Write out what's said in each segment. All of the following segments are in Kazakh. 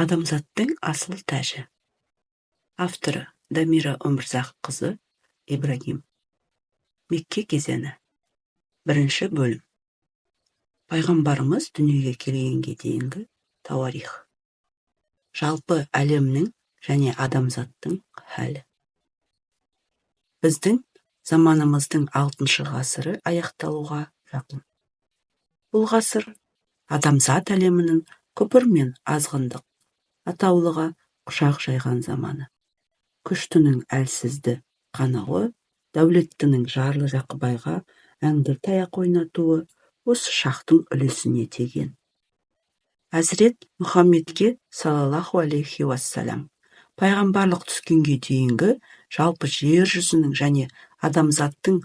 Адамзаттың асыл тәжі. Авторы Дамира Өмірзаққызы Ибрагим. Мекке кезеңі. Бірінші бөлім. Пайғамбарымыз дүниеге келгенге дейінгі тауарих. Жалпы әлемнің және адамзаттың халі. Біздің заманымыздың алтыншы ғасыры аяқталуға жақын. Бұл ғасыр адамзат әлемінің күпір мен азғындық атаулыға құшақ жайған заманы. Күштінің әлсізді қанауы, дәулеттінің жарлы-жақыбайға әңгір таяқ ойнатуы осы шақтың үлесіне тиген. Әзірет Мұхаммедке салаллаху алейхи уассалам пайғамбарлық түскенге дейінгі жалпы жер жүзінің және адамзаттың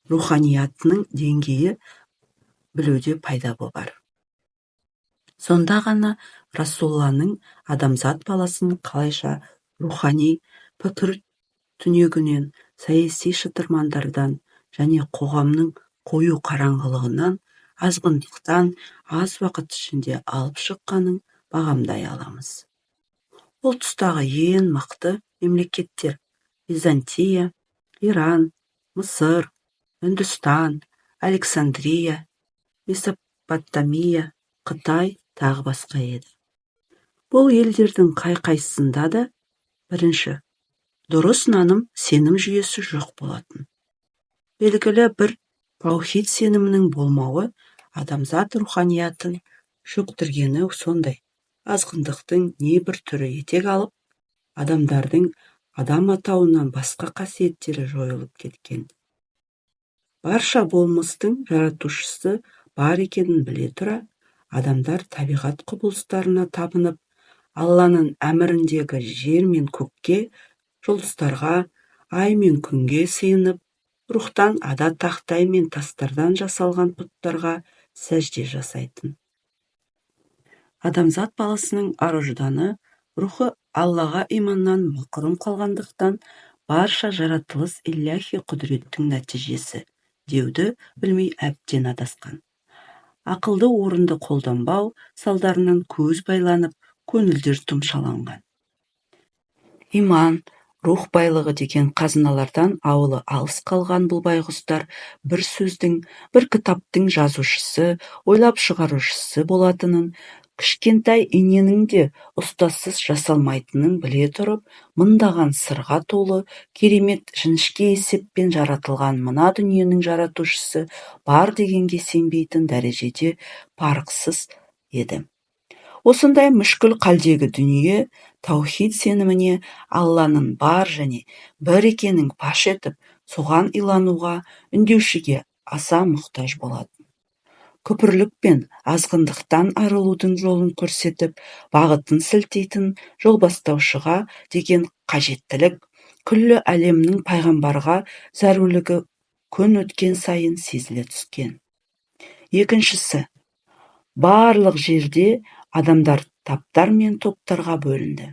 руханиятының деңгейі білуде пайда болар. Сонда ғана Расулланың адамзат баласын қалайша рухани пікір түнегінен, саяси шытырмандардан және қоғамның қою қараңғылығынан, азғындықтан аз уақыт ішінде алып шыққанын бағамдай аламыз. Ол тұстағы ең мықты мемлекеттер Византия, Иран, Мысыр, Үндістан, Александрия, Месопотамия, Қытай тағы басқа еді. Бұл елдердің қай-қайсысында да бірінші дұрыс наным сенім жүйесі жоқ болатын. Белгілі бір таухид сенімінің болмауы адамзат руханиятын шөктіргені сондай, азғындықтың небір түрі етек алып, адамдардың адам атауынан басқа қасиеттері жойылып кеткен. Барша болмыстың жаратушысы бар екенін біле тұра, адамдар табиғат құбылыстарына табынып, Алланың әміріндегі жер мен көкке, жұлдыздарға, ай мен күнге сыйынып, рухтан ада тақтай мен тастардан жасалған бұттарға сәжде жасайтын. Адамзат баласының ар-ожданы, рухы Аллаға иманнан мақұрым қалғандықтан, барша жаратылыс илляхи құдіреттің нәтижесі деуді білмей әбден адасқан. Ақылды орынды қолданбау салдарынан көз байланып, көңілдер тұмшаланған. Иман, рух байлығы деген қазыналардан ауылы алыс қалған бұл байғұстар бір сөздің, бір кітаптың жазушысы, ойлап шығарушысы болатынын, кішкентай иненің де ұстазсыз жасалмайтынын біле тұрып, мыңдаған сырға толы, керемет жіңішке есеппен жаратылған мына дүниенің жаратушысы бар дегенге сенбейтін дәрежеде парықсыз еді. Осындай мүшкіл халдегі дүние таухид сеніміне Алланың бар және бір екенін паш етіп, соған илануға үндеушіге аса мұқтаж болатын. Күпірлік пен азғындықтан арылудың жолын көрсетіп, бағытын сілтейтін жолбастаушыға деген қажеттілік, күллі әлемнің пайғамбарға зәрулігі күн өткен сайын сезіле түскен. Екіншісі, барлық жерде адамдар таптар мен топтарға бөлінді.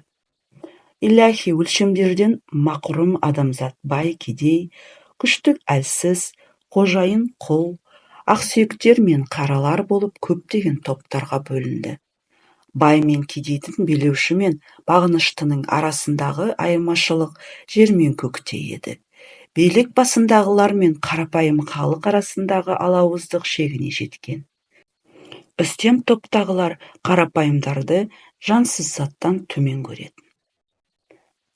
Илляхи өлшемдерден мақұрым адамзат бай кедей, күшті әлсіз, қожайын құл, ақсүйектер мен қаралар болып көптеген топтарға бөлінді. Бай мен кедейдің, билеуші мен бағыныштының арасындағы айырмашылық жер мен көктей еді. Билік басындағылар мен қарапайым халық арасындағы алауыздық шегіне жеткен. Үстем топтағылар қарапайымдарды жансыз заттан төмен көретін.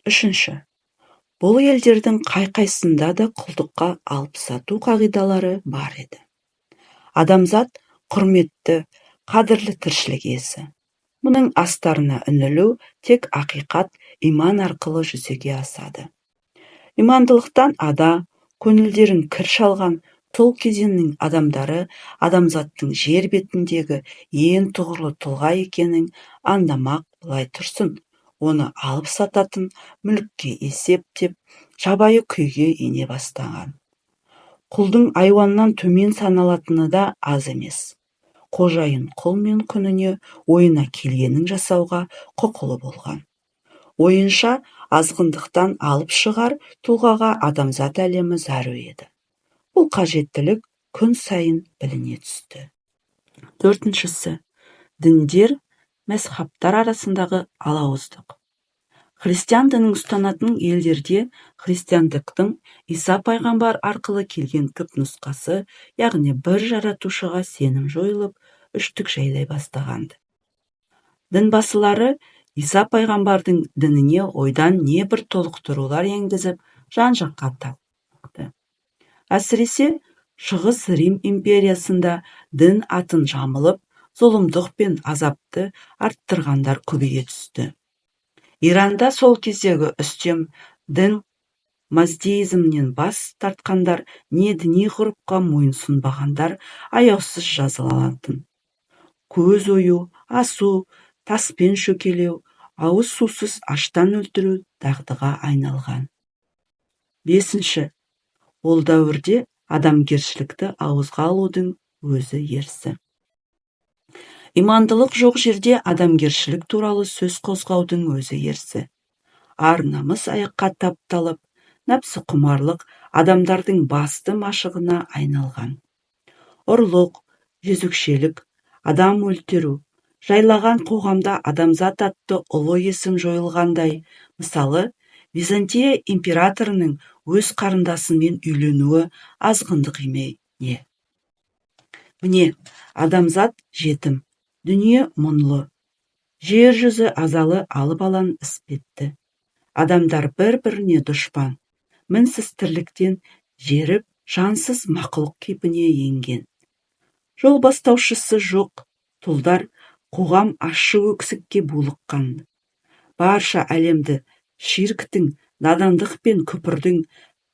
Үшінші, бұл елдердің қай-қайсысында да құлдыққа алып-сату қағидалары бар еді. Адамзат құрметті, қадірлі тіршілік иесі. Мұның астарына үңілу тек ақиқат иман арқылы жүзеге асады. Имандылықтан ада, көңілдерін кір шалған сол кезеңнің адамдары адамзаттың жер бетіндегі ең тұғырлы тұлға екенін аңдамақ былай тұрсын, оны алып сататын мүлікке есептеп, жабайы күйге ене бастаған. Құлдың айуаннан төмен саналатыны да аз емес. Қожайын құл мен күніне ойына келгенін жасауға құқылы болған. Ойынша азғындықтан алып шығар тұлғаға адамзат әлемі зәру еді. Бұл қажеттілік күн сайын біліне түсті. Төртіншісі, діндер мәзһабтар арасындағы алауыздық. Христиан дінін ұстанатын елдерде христиандықтың Иса пайғамбар арқылы келген түпнұсқасы, яғни бір жаратушыға сенім жойылып, үштік жайлай бастаған-ды. Дінбасылары Иса пайғамбардың дініне ойдан небір толықтырулар енгізіп, жан-жаққа таратты. Әсіресе, Шығыс Рим империясында дін атын жамылып, зұлымдық пен азапты арттырғандар көбейе түсті. Иранда сол кездегі үстем дін маздеизмнен бас тартқандар не діни ғұрыпқа мойынсұнбағандар аяусыз жазаланатын. Көз ою, асу, таспен шөкелеу, ауыз сусыз аштан өлтіру дағдыға айналған. Бесінші, ол дәуірде адамгершілікті ауызға алудың өзі ерсі. Имандылық жоқ жерде адамгершілік туралы сөз қозғаудың өзі ерсі. Ар-намыс аяққа тапталып, нәпсіқұмарлық адамдардың басты машығына айналған. Ұрлық, жезөкшелік, адам өлтіру жайлаған қоғамда адамзат атты ұлы есім жойылғандай, мысалы, Византия императорының өз қарындасымен үйленуі азғындық емей не? Міне, адамзат жетім, дүние мұңлы, жер жүзі азалы алып-алаң іспетті. Адамдар бір-біріне дұшпан, мінсіз тірліктен жеріп, жансыз мақұлық кейпіне енген. Жол бастаушысы жоқ тұлдар қоғам ащы өксікке булыққан. Барша әлемді ширктің, надандық пен күпірдің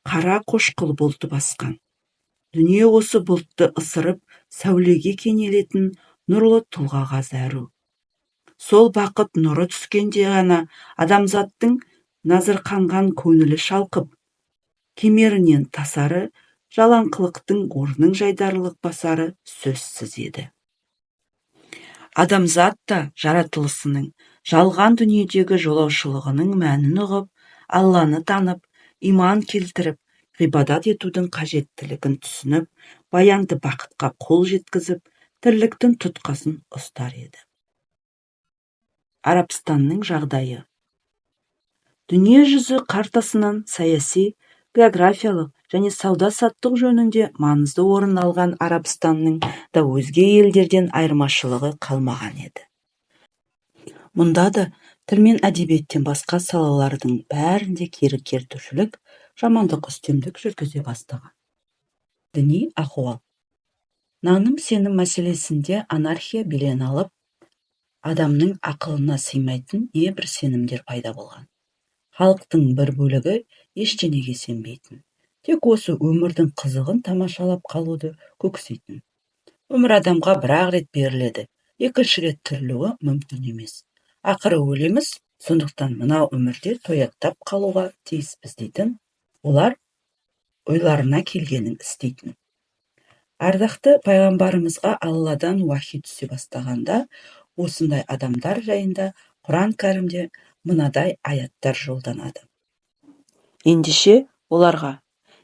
қара қошқыл бұлты басқан. Дүние осы бұлтты ысырып, сәулеге кенелетін нұрлы тұлғаға зәру. Сол бақыт нұры түскенде ғана адамзаттың назырқанған көңілі шалқып, кемерінен тасары, жалаңқылықтың орнын жайдарылық басары сөзсіз еді. Адамзат та жаратылысының, жалған дүниедегі жолаушылығының мәнін ұғып, Алланы танып, иман келтіріп, ғибадат етудің қажеттілігін түсініп, баянды бақытқа қол жеткізіп, тірліктің тұтқасын ұстар еді. Арабстанның жағдайы. Дүние жүзі картасынан саяси, географиялық және сауда-саттық жөнінде маңызды орын алған Арабстанның да өзге елдерден айырмашылығы қалмаған еді. Мұнда да тіл мен әдебиеттен басқа салалардың бәрінде кері кетушілік, жамандық үстемдік жүргізе бастаған. Діни ахуал. Наным-сенім мәселесінде анархия белең алып, адамның ақылына сыймайтын небір сенімдер пайда болған. Халықтың бір бөлігі ештеңеге сенбейтін, тек осы өмірдің қызығын тамашалап қалуды көксейтін. Өмір адамға бір-ақ рет беріледі, екінші рет тірілуі мүмкін емес. Ақыры өлеміз, сондықтан мынау өмірде тояттап қалуға тиіспіз дейтін, олар ойларына келгенін істейтін. Ардақты пайғамбарымызға Алладан уахи түсе бастағанда, осындай адамдар жайында Құран кәрімде мынадай аяттар жолданады. Ендеше оларға: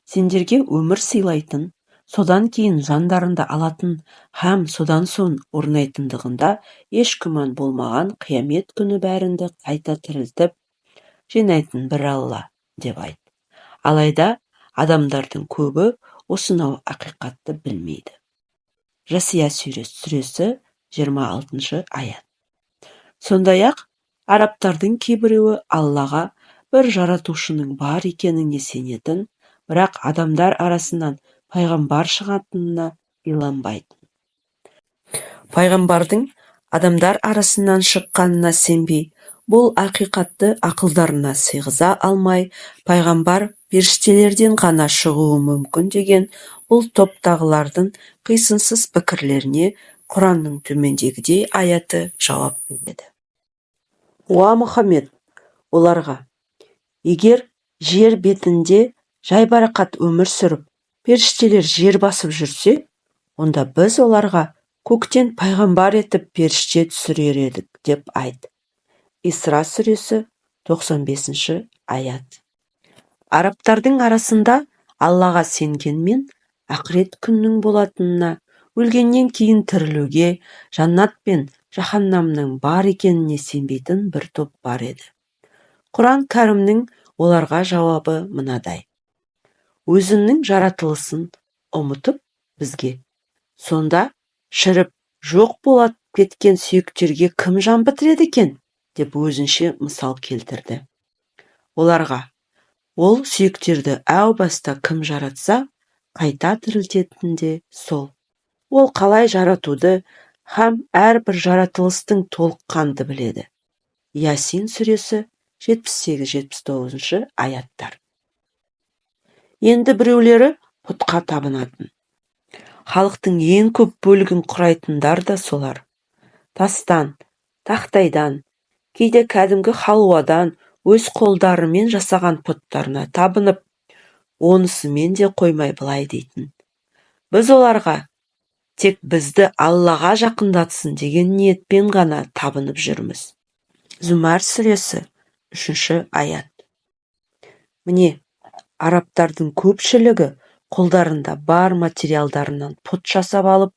сендерге өмір сыйлайтын, содан кейін жандарынды алатын һәм содан соң орнайтындығында еш күмән болмаған қиямет күні бәріңді қайта тірілтіп жинайтын бір Алла, деп айт. Алайда адамдардың көбі осынау ақиқатты білмейді. Жасия сүресі 26 аят. Сондай-ақ, арабтардың кейбіреуі Аллаға бір жаратушының бар екеніне сенетін, бірақ адамдар арасынан пайғамбар шығатынына иланбайтын. Пайғамбардың адамдар арасынан шыққанына сенбей, бұл ақиқатты ақылдарына сыйғыза алмай, пайғамбар періштелерден ғана шығуы мүмкін деген бұл топтағылардың қисынсыз пікірлеріне Құранның төмендегідей аяты жауап береді. Уа Мұхаммед, оларға: егер жер бетінде жайбарақат өмір сүріп, періштелер жер басып жүрсе, онда біз оларға көктен пайғамбар етіп періште түсірер едік, деп айт. Исра сүресі 95 аят. Арабтардың арасында Аллаға сенгенмен, ақырет күнінің болатынына, өлгеннен кейін тірілуге, жаннат пен Жаһаннамның бар екеніне сенбейтін бір топ бар еді. Құран Кәрімнің оларға жауабы мынадай: Өзіңнің жаратылысын ұмытып бізге, сонда шіріп жоқ бола кеткен сүйектерге кім жан бітіреді екен деп өзінше мысал келтірді. Оларға ол сүйектерді әу баста кім жаратса, қайта тірілтетін де сол. Ол қалай жаратуды һәм әрбір жаратылыстың толыққанды біледі. Ясин сүресі, 78-79 аяттар. Енді біреулері пұтқа табынатын. Халықтың ең көп бөлігін құрайтындар да солар. Тастан, тақтайдан, кейде кәдімгі халуадан өз қолдарымен жасаған пұттарына табынып, онысымен де қоймай былай дейтін: Біз оларға тек бізді Аллаға жақындатсын деген ниетпен ғана табынып жүрміз. Зүмәр сүресі, 3 аят. Міне, арабтардың көпшілігі қолдарында бар материалдарынан пұт жасап алып,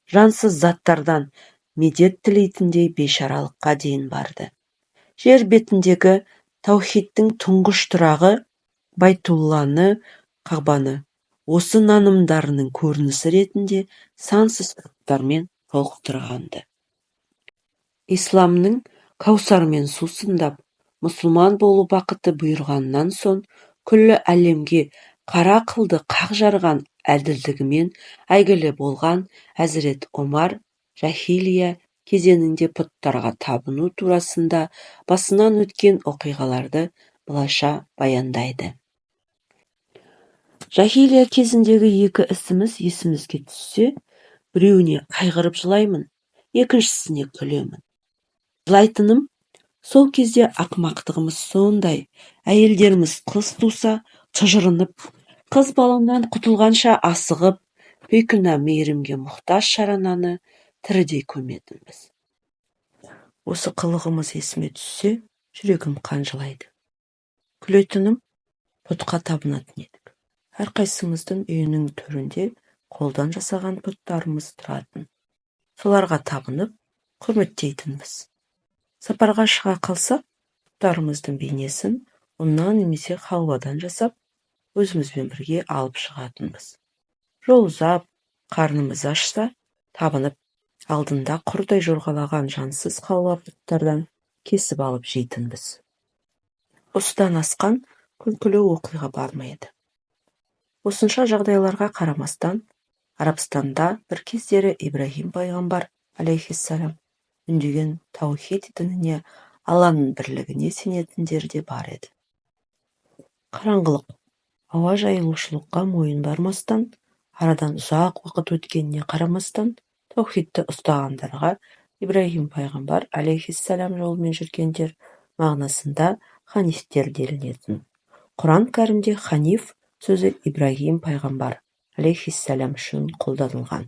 жансыз заттардан медет тілейтіндей бейшаралыққа дейін барды. Жер бетіндегі таухидтің тұңғыш тұрағы Байтулланы, Қағбаны осы нанымдарының көрінісі ретінде сансыз пұттармен толықтырған-ды. Исламның кәусармен сусындап, мұсылман болу бақыты бұйырғаннан соң күллі әлемге қара қылды қақ жарған әділдігімен әйгілі болған Әзірет Омар жаһилия кезеңінде пұттарға табыну турасында басынан өткен оқиғаларды былайша баяндайды. Жаһилия кезіндегі екі ісіміз есімізге түссе, біреуіне қайғырып жылаймын, екіншісіне күлемін. Жылайтыным, сол кезде ақымақтығымыз сондай, әйелдеріміз қыз туса, тыжырынып, қыз баламнан құтылғанша асығып, бейкүнә мейірімге мұқтаж шарананы тірідей көметінбіз. Осы қылығымыз есіме түссе, жүрегім қан жылайды. Күлетінім, пұтқа табынатын едік. Әрқайсымыздың үйінің төрінде қолдан жасаған пұттарымыз тұратын. Соларға табынып, құрметтейтінбіз. Сапарға шыға қалсақ, пұттарымыздың бейнесін ұннан немесе халуадан жасап, өзімізбен бірге алып шығатынбыз. Жол ұзап, қарнымыз ашса, табынып, алдында құрдай жорғалаған жансыз халуа пұттардан кесіп алып жейтінбіз. Осыдан асқан күлкілі оқиға бар ма еді? Осынша жағдайларға қарамастан, Арабстанда бір кездері Ибраһим пайғамбар алейхиссалам үндеген таухид дініне, Алланың бірлігіне сенетіндер де бар еді. Қараңғылық, ауа жайылушылыққа мойын бармастан, арадан ұзақ уақыт өткеніне қарамастан, таухидті ұстағандарға Ибраһим пайғамбар алейхиссалам жолымен жүргендер мағынасында ханифтер делінетін. Құран Кәрімде ханиф сөзі Ибраһим пайғамбар алейхиссалам үшін қолданылған.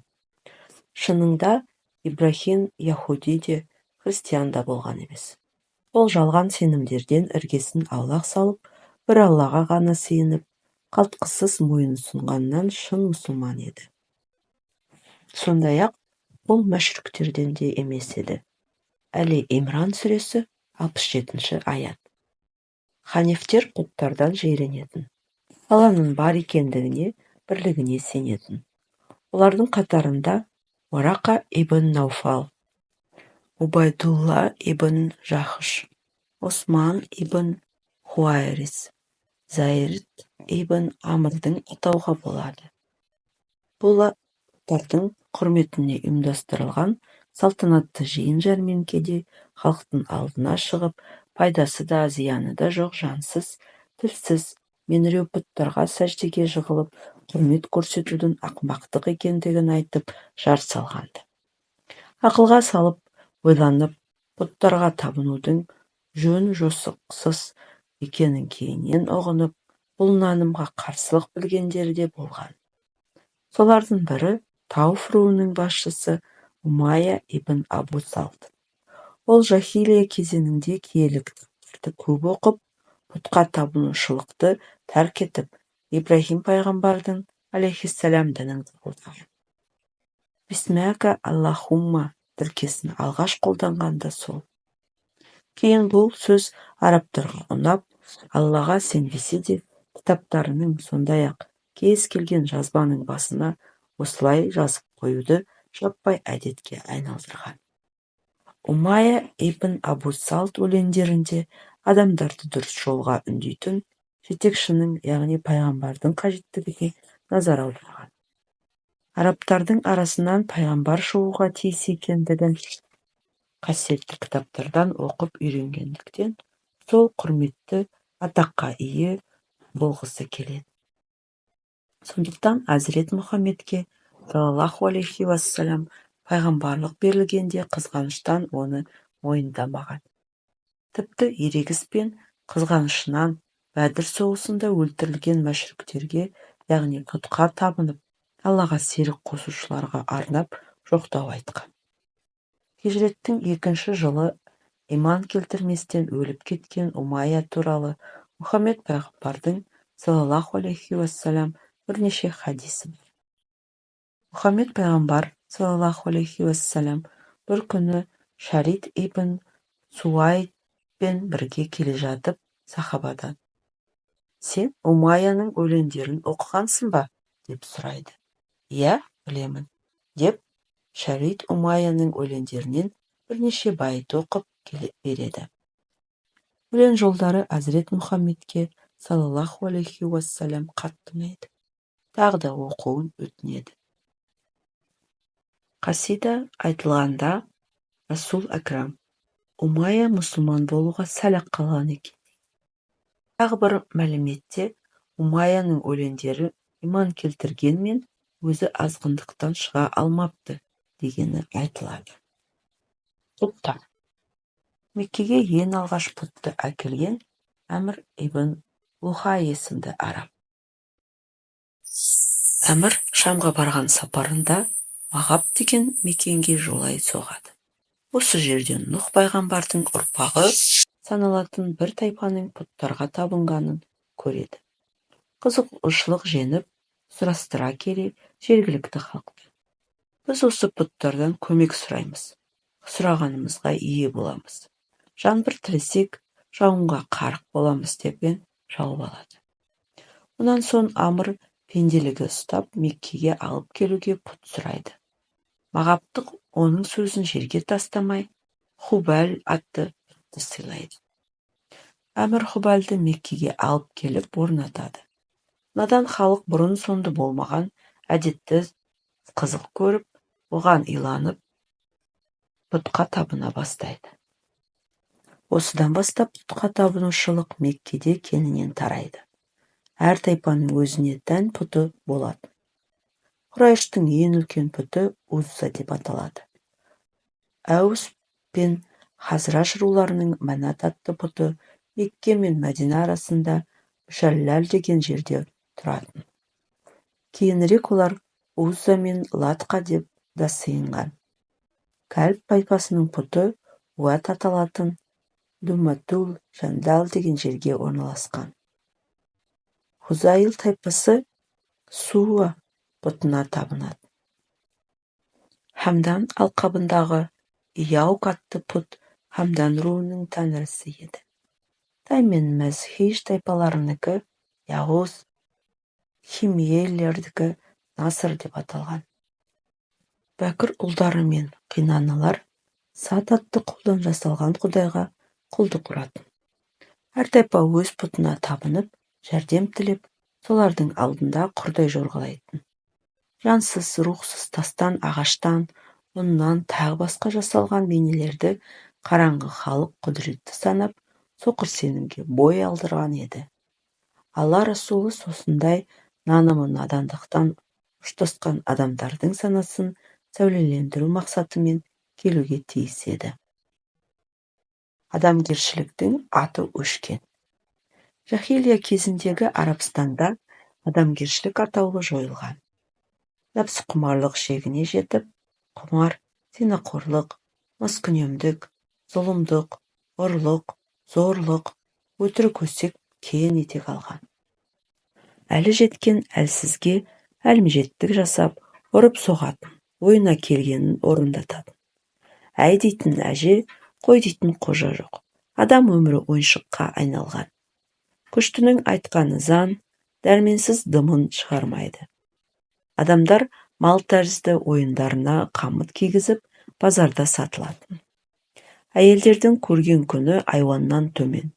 Шынында Ибраһим яһуди де, христиан да болған емес. Ол жалған сенімдерден іргесін аулақ салып, бір Аллаға ғана сыйынып, қалтқысыз мойынсұнған шын мұсылман еді. Сондай-ақ ол мүшриктерден де емес еді. Әли Имран сүресі, 67 аят. Ханифтер пұттардан жиренетін. Алланың бар екендігіне, бірлігіне сенетін. Олардың қатарында Уарақа ибн Науфал, Убайдулла ибн Жахш, Осман ибн Хуайрис, Зайд ибн Амрды атауға болады. Бұл пұттардың құрметіне ұйымдастырылған салтанатты жиын-жәрмеңкеде халықтың алдына шығып, пайдасы да, зияны да жоқ жансыз, тілсіз, меңіреу пұттарға сәждеге жығылып, құрмет көрсетудің ақымақтық екендігін айтып жар салған-ды. Ақылға салып, ойланып, пұттарға табынудың жөн-жосықсыз екенін кейіннен ұғынып, бұл нанымға қарсылық білдіргендер де болған. Солардың бірі Тауф руының басшысы Умайя ибн Абу Салт. Ол жаһилия кезеңінде киелі кітаптарды көп оқып, пұтқа табынушылықты тәрк етіп, Ибраһим пайғамбардың алейхиссалам дінін қабылдаған. «Бисмәка Аллаһумма» Тіркесін алғаш қолданған да сол. Кейін бұл сөз арабтарға ұнап, Аллаға сенбесе де, кітаптарының, сондай-ақ кез келген жазбаның басына осылай жазып қоюды жаппай әдетке айналдырған. Умайя ибн Абу Салт өлеңдерінде адамдарды дұрыс жолға үндейтін жетекшінің, яғни пайғамбардың қажеттігіне назар аударған. Арабтардың арасынан пайғамбар шығуға тиіс екендігін қасиетті кітаптардан оқып үйренгендіктен, сол құрметті атаққа ие болғысы келеді. Сондықтан Әзірет Мұхаммедке саллаллаху алейхи уассалам пайғамбарлық берілгенде қызғаныштан оны мойындамаған. Тіпті ерегіс пен қызғанышынан Бәдір соғысында өлтірілген мүшриктерге, яғни бұтқа табынып, Аллаға серік қосушыларға арнап жоқтау айтқан. Хижреттің екінші жылы иман келтірместен өліп кеткен Умайя туралы Мұхаммед пайғамбардың саллаллаху алейхи уассалам бірнеше хадисі бар. Мұхаммед пайғамбар саллаллаху алейхи уассалам бір күні Шарид ибн Суайдпен бірге келе жатып, сахабадан: «Сен Умайяның өлеңдерін оқығансың ба?» – деп сұрайды. «Иә, білемін», – деп Шарид Умайяның өлеңдерінен бірнеше байыт оқып береді. Өлең жолдары Әзірет Мұхаммедке саллаллаху алейхи уассалам қатты ұнайды. Тағы да оқуын өтінеді. Қасида айтылғанда Расул Әкрам: «Умайя мұсылман болуға сәл-ақ қалған екен», – дейді. Тағы бір мәліметте Умайяның өлеңдері иман келтіргенмен, өзі азғындықтан шыға алмапты дегені айтылады. Бұттар. Меккеге ең алғаш бұтты әкелген Әмір ибн Лухай есімді араб. Әмір Шамға барған сапарында Мағаб деген мекенге жолай соғады. Осы жерде Нұх пайғамбардың ұрпағы саналатын бір тайпаның бұттарға табынғанын көреді. Қызығушылық жеңіп, сұрастыра келе жергілікті халықтан: «Біз осы бұттардан көмек сұраймыз, сұрағанымызға ие боламыз. Жаңбыр тілесек, жауынға қарық боламыз», – деген жауап алады. Мұнан соң Амр пенделігі ұстап, Меккеге алып келуге бұт сұрайды. Мағабтық оның сөзін жерге тастамай, Хубәл атты бұтты сыйлайды. Әмір Хубәлді Меккеге алып келіп орнатады. Надан халық бұрын-соңды болмаған әдетті қызық көріп, оған иланып, бұтқа табына бастайды. Осыдан бастап бұтқа табынушылық Меккеде кеңінен тарайды. Әр тайпаның өзіне тән бұты болатын. Құрайыштың ең үлкен бұты Узза деп аталады. Әус пен Хазраж руларының Манат атты бұты Мекке мен Мәдина арасында Мүшәлләл деген жерде тұратын. Кейінірек олар Узза мен Латқа деп да сыйынған. Кәлб тайпасының бұты Уәд аталатын Думатул Жандал деген жерге орналасқан. Хузайл тайпасы Суа бұтына табынатын. Хамдан алқабындағы Яук атты бұт Хамдан руының тәңірісі еді. Тай мен Мәзхиж тайпаларынікі Яғус, Химьерлердікі Насыр деп аталған. Бәкір ұлдары мен Қинаналар Сат атты қолдан жасалған құдайға құлдық ұратын. Әр тайпа өз бұтына табынып, жәрдем тілеп, солардың алдында құрдай жорғалайтын. Жансыз, рухсыз тастан, ағаштан, ұннан тағы басқа жасалған бейнелерді қараңғы халық құдіретті санап, соқыр сенімге бой алдырған еді. Алла Расулы осындай нанымы надандықтан ұштасқан адамдардың санасын сәулелендіру мақсатымен келуге тиіс еді. Адамгершіліктің аты өшкен. Жахилия кезіндегі Арабстанда адамгершілік атаулы жойылған. Нәпсіқұмарлық шегіне жетіп, құмар, зинақорлық, маскүнемдік, зұлымдық, ұрлық, зорлық, өтірік өсек кең етек алған. Әлі жеткен әлсізге әлімжеттік жасап, ұрып-соғатын, ойына келгенін орындататын. Әй дейтін әже, қой дейтін қожа жоқ. Адам өмірі ойыншыққа айналған. Күштінің айтқаны заң, дәрменсіз дымын шығармайды. Адамдар мал тәрізді ойындарына қамыт кигізіп, базарда сатылатын. Әйелдердің көрген күні айуаннан төмен.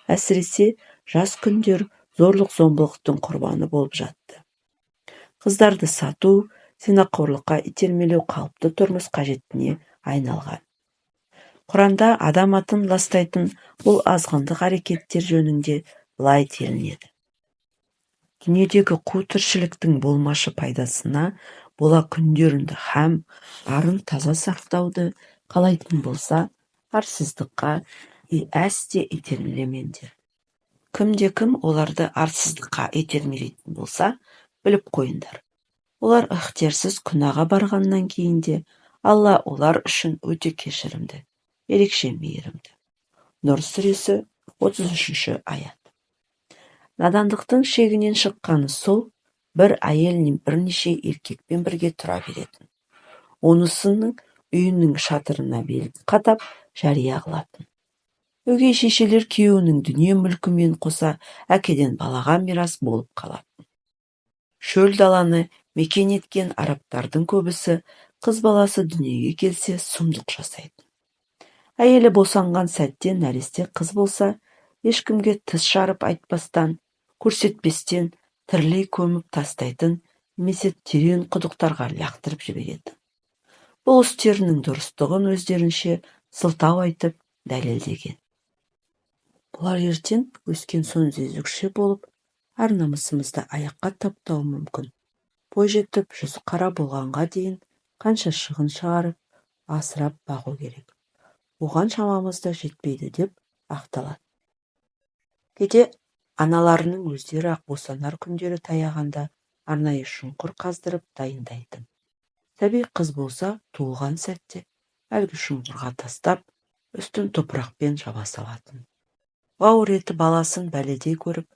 Әсіресе жас күндер зорлық-зомбылықтың құрбаны болып жатты. Қыздарды сату, зинақорлыққа итермелеу қалыпты тұрмыс қажетіне айналған. Құранда адам атын ластайтын бұл азғындық әрекеттер жөнінде былай делінеді: Дүниедегі қу тіршіліктің болмашы пайдасына бола күндеріңді һәм арын таза сақтауды қалайтын болса, арсыздыққа әсте итермелемеңдер. Кімде-кім оларды арсыздыққа итермелейтін болса, біліп қойыңдар, олар ықтиярсыз күнәға барғаннан кейін де Алла олар үшін өте кешірімді, ерекше мейірімді. Нұр сүресі, 33 аят. Надандықтың шегінен шыққаны сол, бір әйел бірнеше еркекпен бірге тұра беретін. Онысының үйінің шатырына белгі қадап, жария қылатын. Өгей шешелер күйеуінің дүние-мүлкімен қоса әкеден балаға мирас болып қалатын. Шөл даланы мекен еткен арабтардың көбісі қыз баласы дүниеге келсе сұмдық жасайтын. Әйелі босанған сәтте нәресте қыз болса, ешкімге тіс жарып айтпастан, көрсетпестен тірілей көміп тастайтын немесе терең құдықтарға лақтырып жіберетін. Бұл істерінің дұрыстығын өздерінше сылтау айтып дәлелдеген. Бұлар ертең өскен соң жезөкше болып, ар-намысымызды аяққа таптауы мүмкін. Бой жетіп, жүзі қара болғанға дейін қанша шығын шығарып, асырап бағу керек. Оған шамамыз да жетпейді деп ақталады. Кейде аналарының өздері-ақ босанар күндері таяғанда арнайы шұңқыр қаздырып дайындайтын. Сәби қыз болса, туылған сәтте әлгі шұңқырға тастап, үстін топырақпен жаба салатын. Бауыр еті баласын бәледей көріп,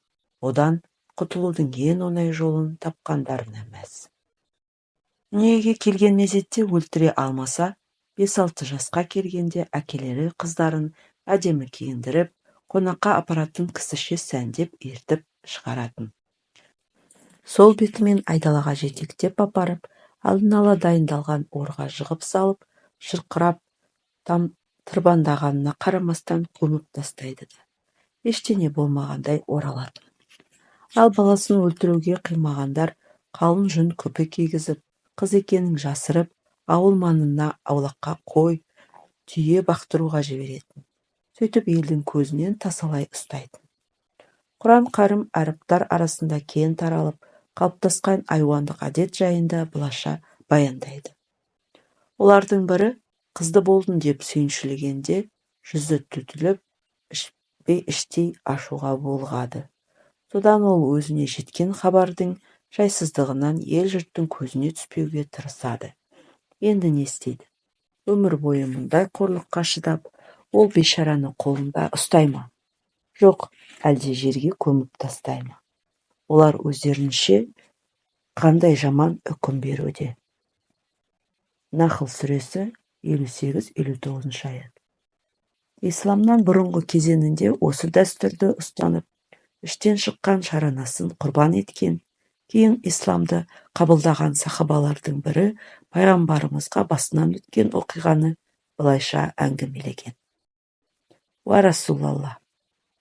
одан құтылудың ең оңай жолын тапқандарына мәз. Дүниеге келген мезетте өлтіре алмаса, 5-6 жасқа келгенде әкелері қыздарын әдемі киіндіріп, қонаққа апаратын кісіше сәндеп ертіп шығаратын. Сол бетімен айдалаға жетектеп апарып, алдын ала дайындалған орға жығып салып, шырқырап тырбаңдағанына қарамастан көміп тастайды да, ештеңе болмағандай оралатын. Ал баласын өлтіруге қимағандар қалың жүн күпі кигізіп, қыз екенін жасырып, ауыл маңына аулаққа қой, түйе бақтыруға жіберетін. Сөйтіп елдің көзінен тасалай ұстайтын. Құран Кәрім арабтар арасында кең таралып, қалыптасқан айуандық әдет жайында былайша баяндайды. Олардың бірі қызды болдым деп сүйіншілегенде жүзі түтіліп, іштей ашуға булығады. Содан ол өзіне жеткен хабардың жайсыздығынан ел-жұрттың көзіне түспеуге тырысады. Енді не істейді? Өмір бойы мұндай қорлыққа шыдап, ол бейшараны қолында ұстай ма? Жоқ, әлде жерге көміп тастай ма? Олар өздерінше қандай жаман үкім беруде. Нахл сүресі, 58-59 аят. Исламнан бұрынғы кезеңінде осы дәстүрді ұстанып, іштен шыққан шаранасын құрбан еткен, кейін исламды қабылдаған сахабалардың бірі пайғамбарымызға басынан өткен оқиғаны былайша әңгімелеген. Уа Расулалла,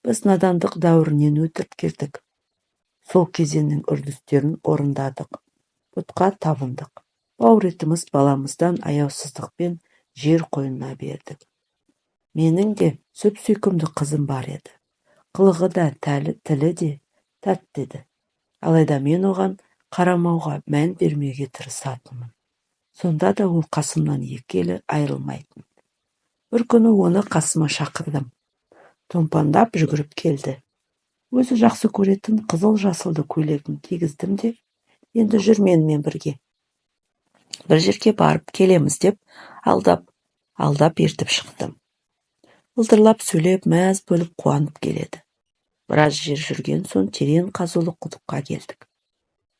біз надандық дәуірінен өтіп келдік. Сол кезеңнің үрдістерін орындадық. Бұтқа табындық. Бауыр етіміз баламыздан аяусыздықпен жер қойнына бердік. Менің де сүп-сүйкімді қызым бар еді. Қылығы да, тілі де тәтті еді. Алайда мен оған қарамауға, мән бермеуге тырысатынмын. Сонда да ол қасымнан екі елі айырылмайтын. Бір күні оны қасыма шақырдым. Томпаңдап жүгіріп келді. Өзі жақсы көретін қызыл-жасылды көйлегін кигіздім де, енді жүр менімен бірге. Бір жерге барып келеміз деп алдап, алдап ертіп шықтым. Былдырлап сөйлеп, мәз болып қуанып келеді. Біраз жер жүрген соң терең қазулы құдыққа келдік.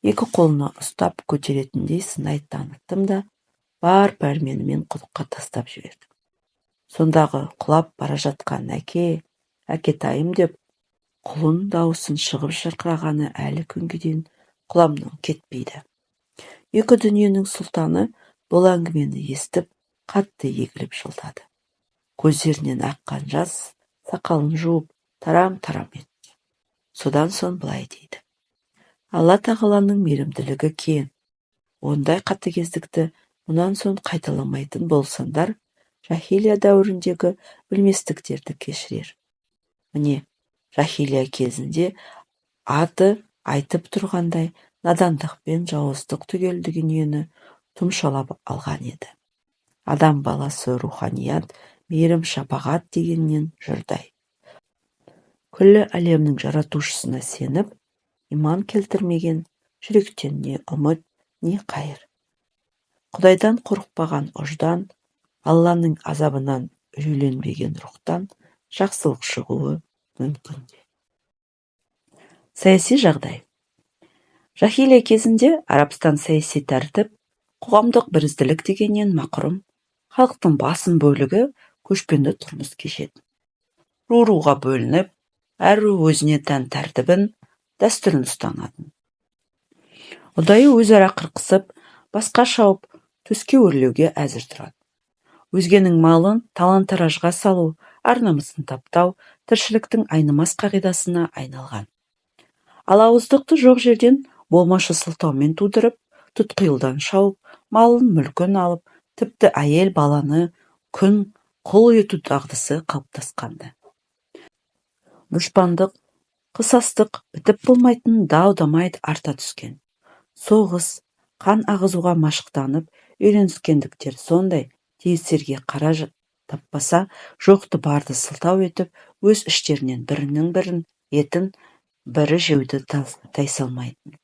Екі қолына ұстап көтеретіндей сыңай таныттым да, бар пәрменімен құдыққа тастап жібердім. Сондағы құлап бара жатқан «Әке, әкетайым» деп құлын даусын шығып шырқырағаны әлі күнге дейін құлағымнан кетпейді. Екі дүниенің сұлтаны бұл әңгімені естіп, қатты егіліп жылады. Көздерінен аққан жас сақалын жуып, тарам-тарам етті. Содан соң былай дейді: «Алла тағаланың мейірімділігі кең. Ондай қатыгездікті мұнан соң қайталамайтын болсаңдар, жаһилия дәуіріндегі білместіктерді кешірер». Міне, жаһилия кезінде аты айтып тұрғандай надандық пен жауыздық түгел дүниені тұмшалап алған еді. Адам баласы руханият, мейірім-шапағат дегеннен жұрдай. Күллі әлемнің жаратушысына сеніп, иман келтірмеген жүректен не үміт, не қайыр. Құдайдан қорықпаған ұждан, Алланың азабынан үрейленбеген рухтан жақсылық шығуы мүмкін бе? Саяси жағдай. Жаһилия кезінде Арабстан саяси тәртіп, қоғамдық бірізділік дегеннен мақұрым, халықтың басым бөлігі көшпенді тұрмыс кешетін. Ру-руға бөлініп, әр ру өзіне тән тәртібін, дәстүрін ұстанатын. Ұдайы өзара қырқысып, басқа шауып, төске өрлеуге әзір тұрады. Өзгенің малын талан-таражға салу, ар-намысын таптау тіршіліктің айнымас қағидасына айналған. Алауыздықты жоқ жерден болмашы сылтаумен тудырып, тұтқиылдан шауып, малын, мүлкін алып, тіпті әйел баланы күң, құл ету дағдысы қалыптасқан-ды. Дұшпандық, қысастық бітіп болмайтын дау-дамай арта түскен. Соғыс, қан ағызуға машықтанып, үйреніскендіктері сондай, тиісерге қара таппаса, жоқты барды сылтау етіп, өз іштерінен бірінің бірін етін бірі жеуді тайсалмайтын.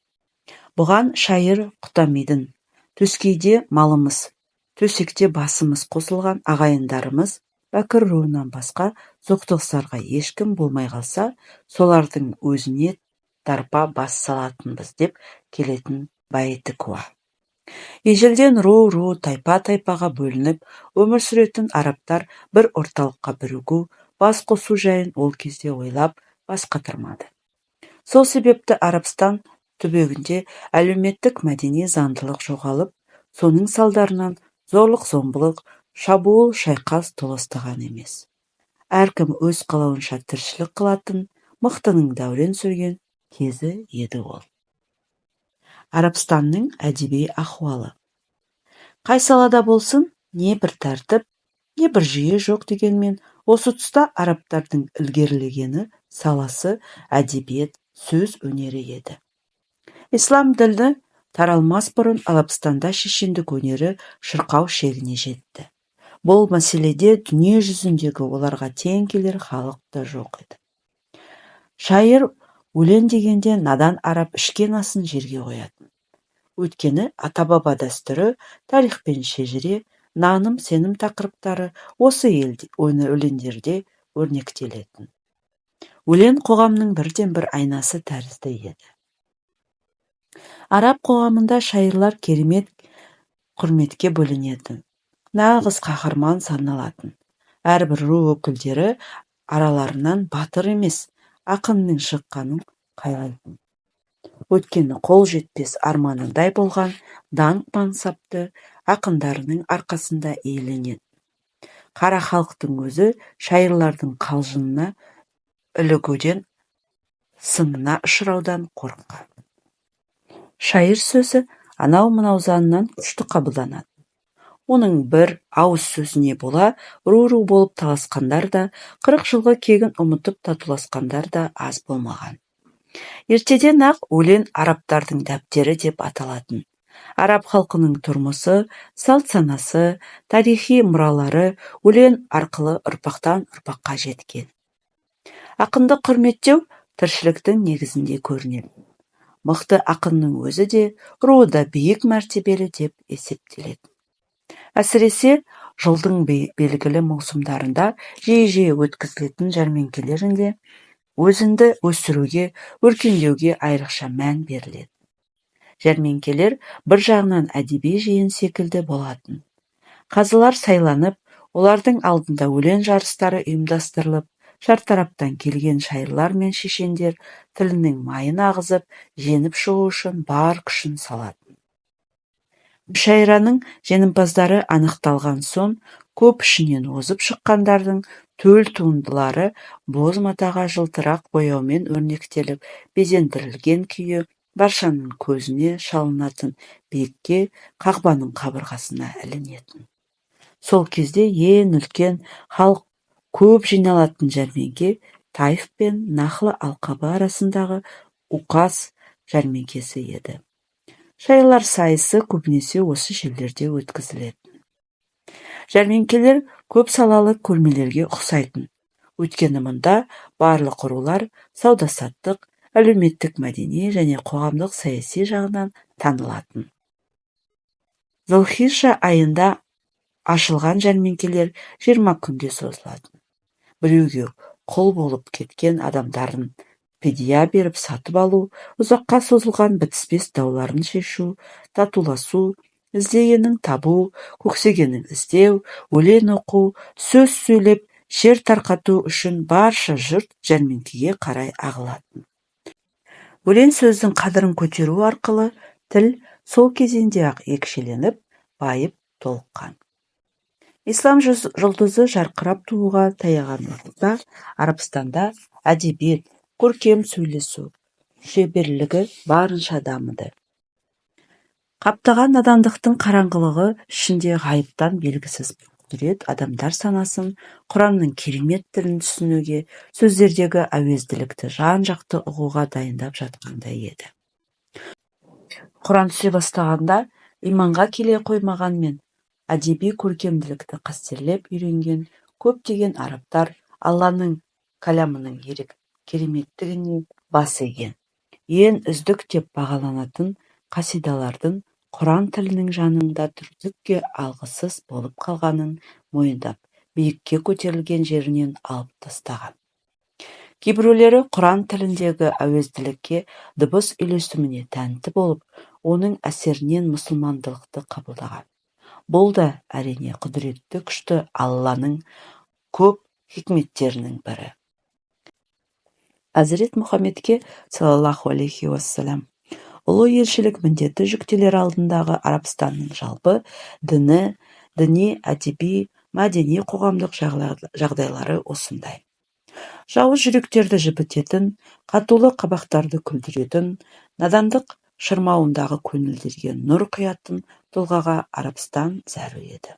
Бұған шайыр Құтамидың «Төскейде малымыз, төсекте басымыз қосылған ағайындарымыз Бәкір руынан басқа соқтығысарға ешкім болмай қалса, солардың өзіне тарпа бас салатынбыз» деп келетін байыты куә. Ежелден ру-ру, тайпа-тайпаға бөлініп өмір сүретін арабтар бір орталыққа бірігу, бас қосу жайын ол кезде ойлап бас қатырмады. Сол себепті Арабстан түбегінде әлеуметтік-мәдени заңдылық жоғалып, соның салдарынан зорлық-зомбылық, шабуыл, шайқас толастаған емес. Әркім өз қалауынша тіршілік қылатын, мықтының дәурен сүрген кезі еді ол. Арабстанның әдеби ахуалы. Қай салада болсын, не бір тәртіп, не бір жүйе жоқ дегенмен, осы тұста арабтардың ілгерілегені саласы әдебиет, сөз өнері еді. Ислам діні таралмас бұрын Арабстанда шешендік өнері шырқау шегіне жетті. Бұл мәселеде дүние жүзіндегі оларға тең келер халық та жоқ еді. Шайыр өлең дегенде надан араб ішкен асын жерге қоятын. Өйткені ата-баба дәстүрі, тарих пен шежіре, наным, сенім тақырыптары осы өлеңдерде өрнектелетін. Өлең қоғамның бірден-бір айнасы тәрізді еді. Араб қоғамында шайырлар керемет құрметке бөленетін, нағыз қаһарман саналатын. Әрбір ру өкілдері араларынан батыр емес, ақынның шыққанын қалайтын. Өйткені қол жетпес арманындай болған даңқ мансапты ақындарының арқасында иеленетін. Қара халықтың өзі шайырлардың қалжыңына ілігуден, сынына ұшыраудан қорыққан. Шайыр сөзі анау-мынау заңнан күшті қабылданатын. Оның бір ауыз сөзіне бола ру-ру болып таласқандар да, 40 жылғы кегін ұмытып татуласқандар да аз болмаған. Ертеден-ақ өлең арабтардың дәптері деп аталатын. Араб халқының тұрмысы, салт-санасы, тарихи мұралары өлең арқылы ұрпақтан ұрпаққа жеткен. Ақынды құрметтеу тіршіліктің негізінде көрінеді. Мықты ақынның өзі де, руы да биік мәртебелі деп есептелетін. Әсіресе жылдың белгілі маусымдарында жиі-жиі өткізілетін жәрмеңкелерінде өзінді өсіруге, өркендеуге айрықша мән беріледі. Жәрмеңкелер бір жағынан әдеби жиын секілді болатын. Қазылар сайланып, Олардың алдында өлең жарыстары ұйымдастырылып, шартараптан келген шайырлар мен шешендер тілінің майын ағызып, жеңіп шығу үшін бар күшін салатын. Мүшәйраның жеңімпаздары анықталған соң, көп ішінен озып шыққандардың төл туындылары боз матаға жылтырақ бояумен өрнектеліп, безендірілген күйі баршаның көзіне шалынатын биікке, Қағбаның қабырғасына ілінетін. Сол кезде ең үлкен, халық көп жиналатын жәрмеңке Таиф пен Нахла алқабы арасындағы Указ жәрмеңкесі еді. Шайырлар сайысы көбінесе осы жерлерде өткізілетін. Жәрмеңкелер көп салалы көрмелерге ұқсайтын. Өйткені мұнда барлық рулар сауда-саттық, әлеуметтік-мәдени және қоғамдық-саяси жағынан танылатын. Зұлхижа айында ашылған жәрмеңкелер 20 күнге созылатын. Біреуге құл болып кеткен адамдарын фидия беріп сатып алу, ұзаққа созылған бітіспес дауларын шешу, татуласу, іздегенін табу, көксегенін іздеу, өлең оқу, сөз сөйлеп, шер тарқату үшін барша жұрт жәрмеңкеге қарай ағылатын. Өлең сөздің қадірін көтеру арқылы тіл сол кезеңде-ақ екшеленіп, байып толыққан. Ислам жұлдызы жарқырап тууға таяған уақытта Арабстанда әдебиет, көркем сөйлесу шеберлігі барынша дамыды. Қаптаған надандықтың қараңғылығы ішінде ғайыптан белгісіз құдірет адамдар санасын Құранның керемет тілін түсінуге, сөздердегі әуезділікті жан-жақты ұғуға дайындап жатқандай еді. Құран түсе бастағанда иманға келе қоймағанмен, әдеби көркемділікті қастерлеп үйренген көптеген арабтар Алланың кәламының кереметтігіне бас иген. Ең үздік деп бағаланатын қасидалардың Құран тілінің жанында түкке алғысыз болып қалғанын мойындап, биікке көтерілген жерінен алып тастаған. Кейбіреулері Құран тіліндегі әуезділікке, дыбыс үйлесіміне тәнті болып, оның әсерінен мұсылмандылықты қабылдаған. Бұл да, әрине, құдіретті күшті Алланың көп хикметтерінің бірі. Әзірет Мұхаммедке, саллаллаху алейхи уассалам, ұлы елшілік міндеті жүктелер алдындағы Арабстанның жалпы діні, діни, әдеби, мәдени, қоғамдық жағдайлары осындай. Жауыз жүректерді жібітетін, қатулы қабақтарды күлдіретін, надандық шырмауындағы көңілдерге нұр құятын тұлғаға Арабстан зәру еді.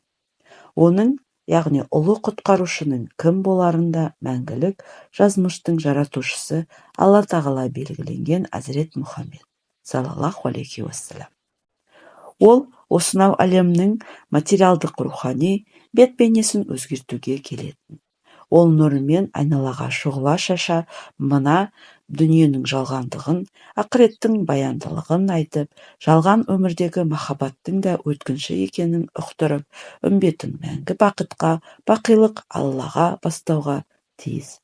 Оның, яғни ұлы құтқарушының кім боларын да мәңгілік жазмыштың жаратушысы Алла Тағала белгіленген Әзірет Мұхаммед, саллаллаху алейхи уассалам. Ол осынау әлемнің материалдық рухани бет-бейнесін өзгертуге келетін. Ол нұрымен айналаға шұғыла шаша, мына дүниенің жалғандығын, ақыреттің баяндылығын айтып, жалған өмірдегі махаббаттың да өткінші екенін ұқтырып, үмбетін мәңгі бақытқа, бақилық Аллаға бастауға тиіс.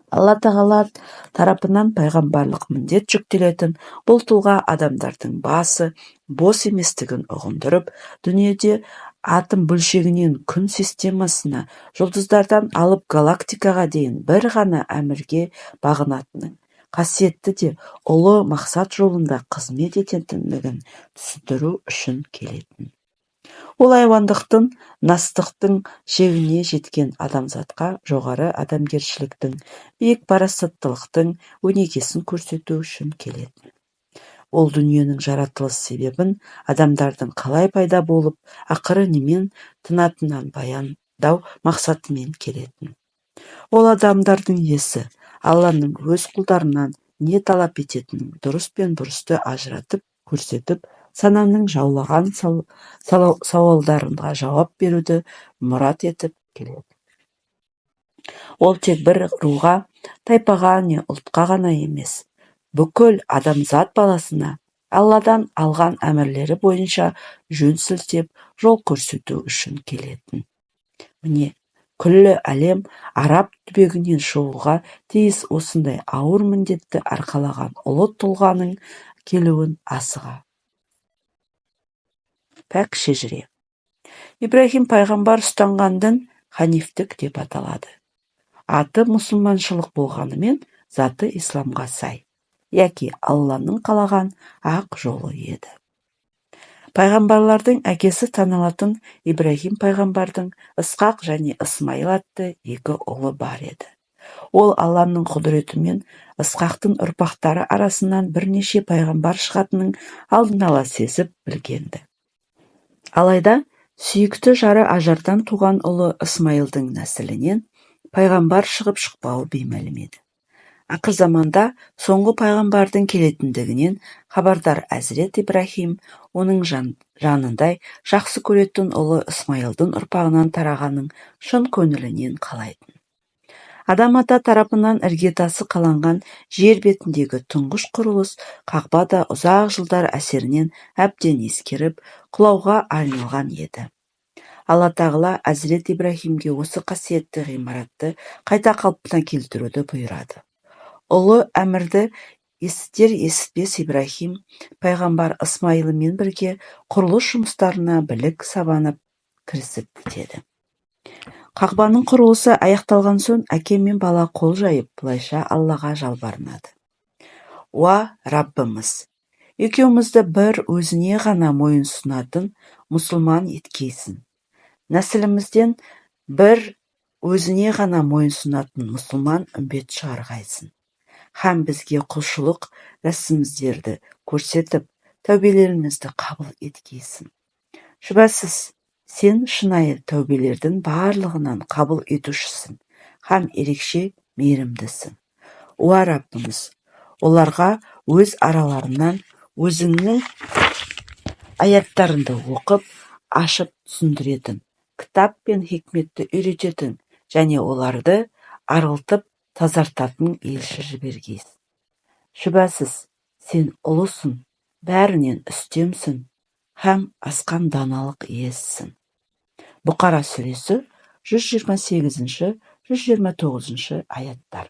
Алла Тағала тарапынан пайғамбарлық міндет жүктелетін бұл тұлға адамдардың басы бос еместігін ұғындырып, дүниеде атом бөлшегінен күн системасына, жұлдыздардан алып галактикаға дейін бір ғана әмірге бағынатынын, қасиетті де ұлы мақсат жолында қызмет ететіндігін түсіндіру үшін келетін. Ол айуандықтың, настықтың шегіне жеткен адамзатқа жоғары адамгершіліктің, биік парасаттылықтың өнегесін көрсету үшін келетін. Ол дүниенің жаратылыс себебін, адамдардың қалай пайда болып, ақыры немен тынатынын баяндау мақсатымен келетін. Ол адамдардың иесі, Алланың өз құлдарынан не талап ететінін дұрыс пен бұрысты ажыратып көрсетіп, сананың жаулаған сауалдарына жауап беруді мұрат етіп келеді. Ол тек бір руға, тайпаға не ұлтқа ғана емес, бүкіл адамзат баласына Алладан алған әмірлері бойынша жөн сілтеп, жол көрсету үшін келетін. Міне, күллі әлем араб түбегінен шығуға тиіс осындай ауыр міндетті арқалаған ұлы тұлғаның келуін асыға. Пәк шежіре. Ибраһим пайғамбар ұстанған дін ханифтік деп аталады. Аты мұсылманшылық болғанымен, заты исламға сай, яки Алланың қалаған ақ жолы еді. Пайғамбарлардың әкесі саналатын Ибраһим пайғамбардың Ысқақ және Ысмайыл атты екі ұлы бар еді. Ол Алланың құдіретімен Ысқақтың ұрпақтары арасынан бірнеше пайғамбар шығатынын алдын ала сезіп білген-ді. Алайда сүйікті жары Ажардан туған ұлы Ысмайылдың нәсілінен пайғамбар шығып-шықпауы беймәлім еді. Ақырзаманда соңғы пайғамбардың келетіндігінен хабардар Әзірет Ибраһим оның жанындай жақсы көретін ұлы Ысмайылдың ұрпағынан тарағанын шын көңілінен қалайтын. Адам ата тарапынан іргетасы қаланған жер бетіндегі тұңғыш құрылыс Қағба да ұзақ жылдар әсерінен әбден ескіріп, құлауға айналған еді. Алла Тағала Әзірет Ибраһимге осы қасиетті ғимаратты қайта қалпына келтіруді бұйырады. Ұлы әмірді есітер-есітпес Ибраһим пайғамбар Ысмайылымен бірге құрылыс жұмыстарына білек сабанып кірісіп кетеді. Қағбаның құрылысы аяқталған соң әке мен бала қол жайып, былайша Аллаға жалбарынады: «Уа, Раббымыз, екеумізді бір өзіңе ғана мойынсұнатын мұсылман еткейсің. Нәсілімізден бір өзіңе ғана мойынсұнатын мұсылман үмбет шығарғайсың. Һәм бізге құлшылық рәсімдерді көрсетіп, тәубелерімізді қабыл еткейсің. Шүбәсіз, сен шынайы тәубелердің барлығынан қабыл етушісің һәм ерекше мейірімдісің. Уа, Раббымыз, оларға өз араларынан өзіңнің аяттарыңды оқып, ашып түсіндіретін, кітап пен хикметті үйрететін және оларды арылтып тазартатын елші жібергейсің. Шүбәсіз, сен ұлысың, бәрінен үстемсің һәм асқан даналық иесісің». Бұқара сүресі, 128-129 аяттар.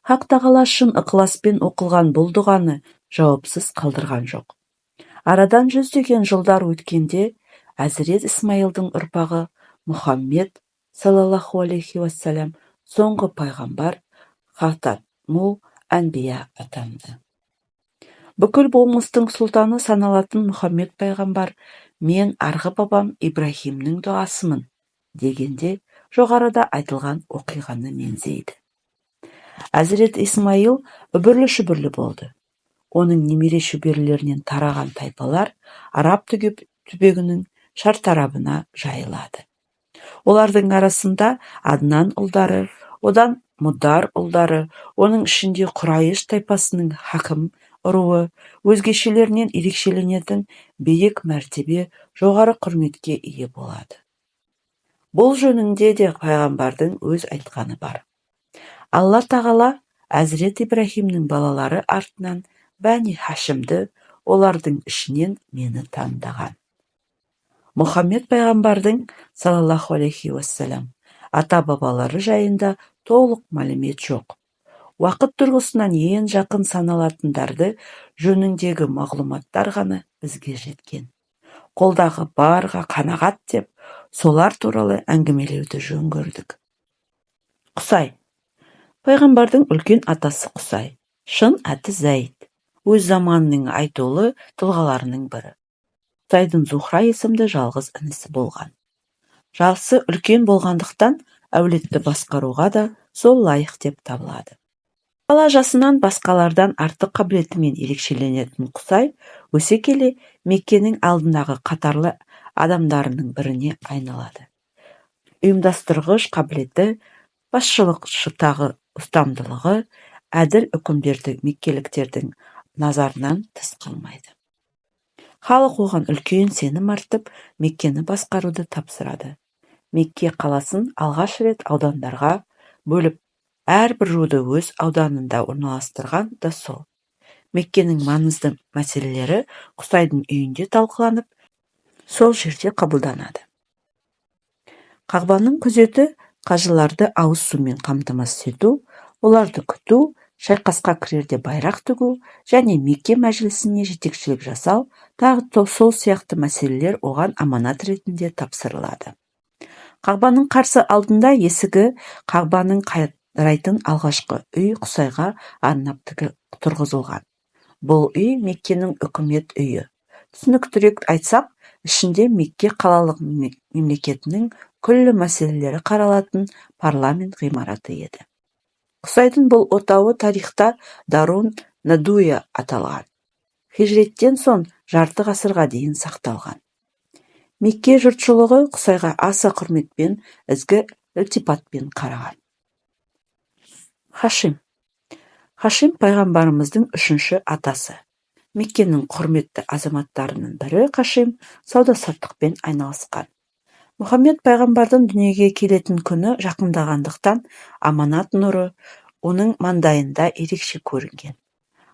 Хақ Тағала шын ықыласпен оқылған бұл дұғаны жауапсыз қалдырған жоқ. Арадан жүздеген жылдар өткенде Әзірет Исмаилдың ұрпағы Мұхаммед саллаллаху алейхи уассалам соңғы пайғамбар, Хатамул Әнбия атанды. Бүкіл болмыстың сұлтаны саналатын Мұхаммед пайғамбар «Мен арғы бабам Ибраһимнің дұғасымын» дегенде жоғарыда айтылған оқиғаны меңзейді. Әзірет Исмаил үбірлі-шүбірлі болды. Оның немере шөберелерінен тараған тайпалар Араб түбегінің шартарабына жайылады. Олардың арасында Аднан ұлдары, одан Мұдар ұлдары, оның ішінде Құрайыш тайпасының Хашим руы өзгешелерінен ерекшеленетін биік мәртебе, жоғары құрметке ие болады. Бұл жөнінде де пайғамбардың өз айтқаны бар: «Алла Тағала Әзірет Ибраһимнің балалары артынан Бәни Хашимді, олардың ішінен мені таңдаған». Мұхаммед пайғамбардың саллаллаху алейхи уассалам ата-бабалары жайында толық мәлімет жоқ. Уақыт тұрғысынан ең жақын саналатындары жөніндегі мағлұматтар ғана бізге жеткен. Қолдағы барға қанағат деп, солар туралы әңгімелеуді жөн көрдік. Құсай. Пайғамбардың үлкен атасы Құсай, шын аты Зәйд, өз заманының айтулы тұлғаларының бірі. Құсайдың Зухра есімді жалғыз інісі болған. Жасы үлкен болғандықтан, әулетті басқаруға да сол лайық деп табылады. Бала жасынан басқалардан артық қабілетімен ерекшеленетін Құсай өсе келе Меккенің алдыңғы қатарлы адамдарының біріне айналады. Ұйымдастырғыш қабілеті, басшылықтағы ұстамдылығы, әділ үкімдері меккеліктердің назарынан тыс қалмайды. Халық оған үлкен сенім артып, Меккені басқаруды тапсырады. Мекке қаласын алғаш рет аудандарға бөліп, әрбір руды өз ауданында орналастырған да сол. Меккенің маңызды мәселелері Құсайдың үйінде талқыланып, сол жерде қабылданады. Қағбаның күзеті қажыларды ауыз сумен қамтамасыз ету, оларды күту, Шайқасқа кірерде байрақ тігу және Мекке мәжілісіне жетекшілік жасау, тағы сол сияқты мәселелер оған аманат ретінде тапсырылады. Қағбаның қарсы алдында есігі Қағбаның қарайтын алғашқы үй Құсайға арнап тұрғызылған. Бұл үй Меккенің үкімет үйі. Түсініктірек айтсақ, ішінде Мекке қалалық мемлекетінің күллі мәселелері қаралатын парламент ғимараты еді. Құсайдың бұл отауы тарихта Дарун Надуя аталған. Хижреттен соң жарты ғасырға дейін сақталған. Мекке жұртшылығы Құсайға аса құрметпен, ізгі ілтипатпен қараған. Хашим. Хашим пайғамбарымыздың үшінші атасы. Меккенің құрметті азаматтарының бірі Хашим сауда-саттықпен айналысқан. Мұхаммед пайғамбардың дүниеге келетін күні жақындағандықтан аманат нұры оның маңдайында ерекше көрінген.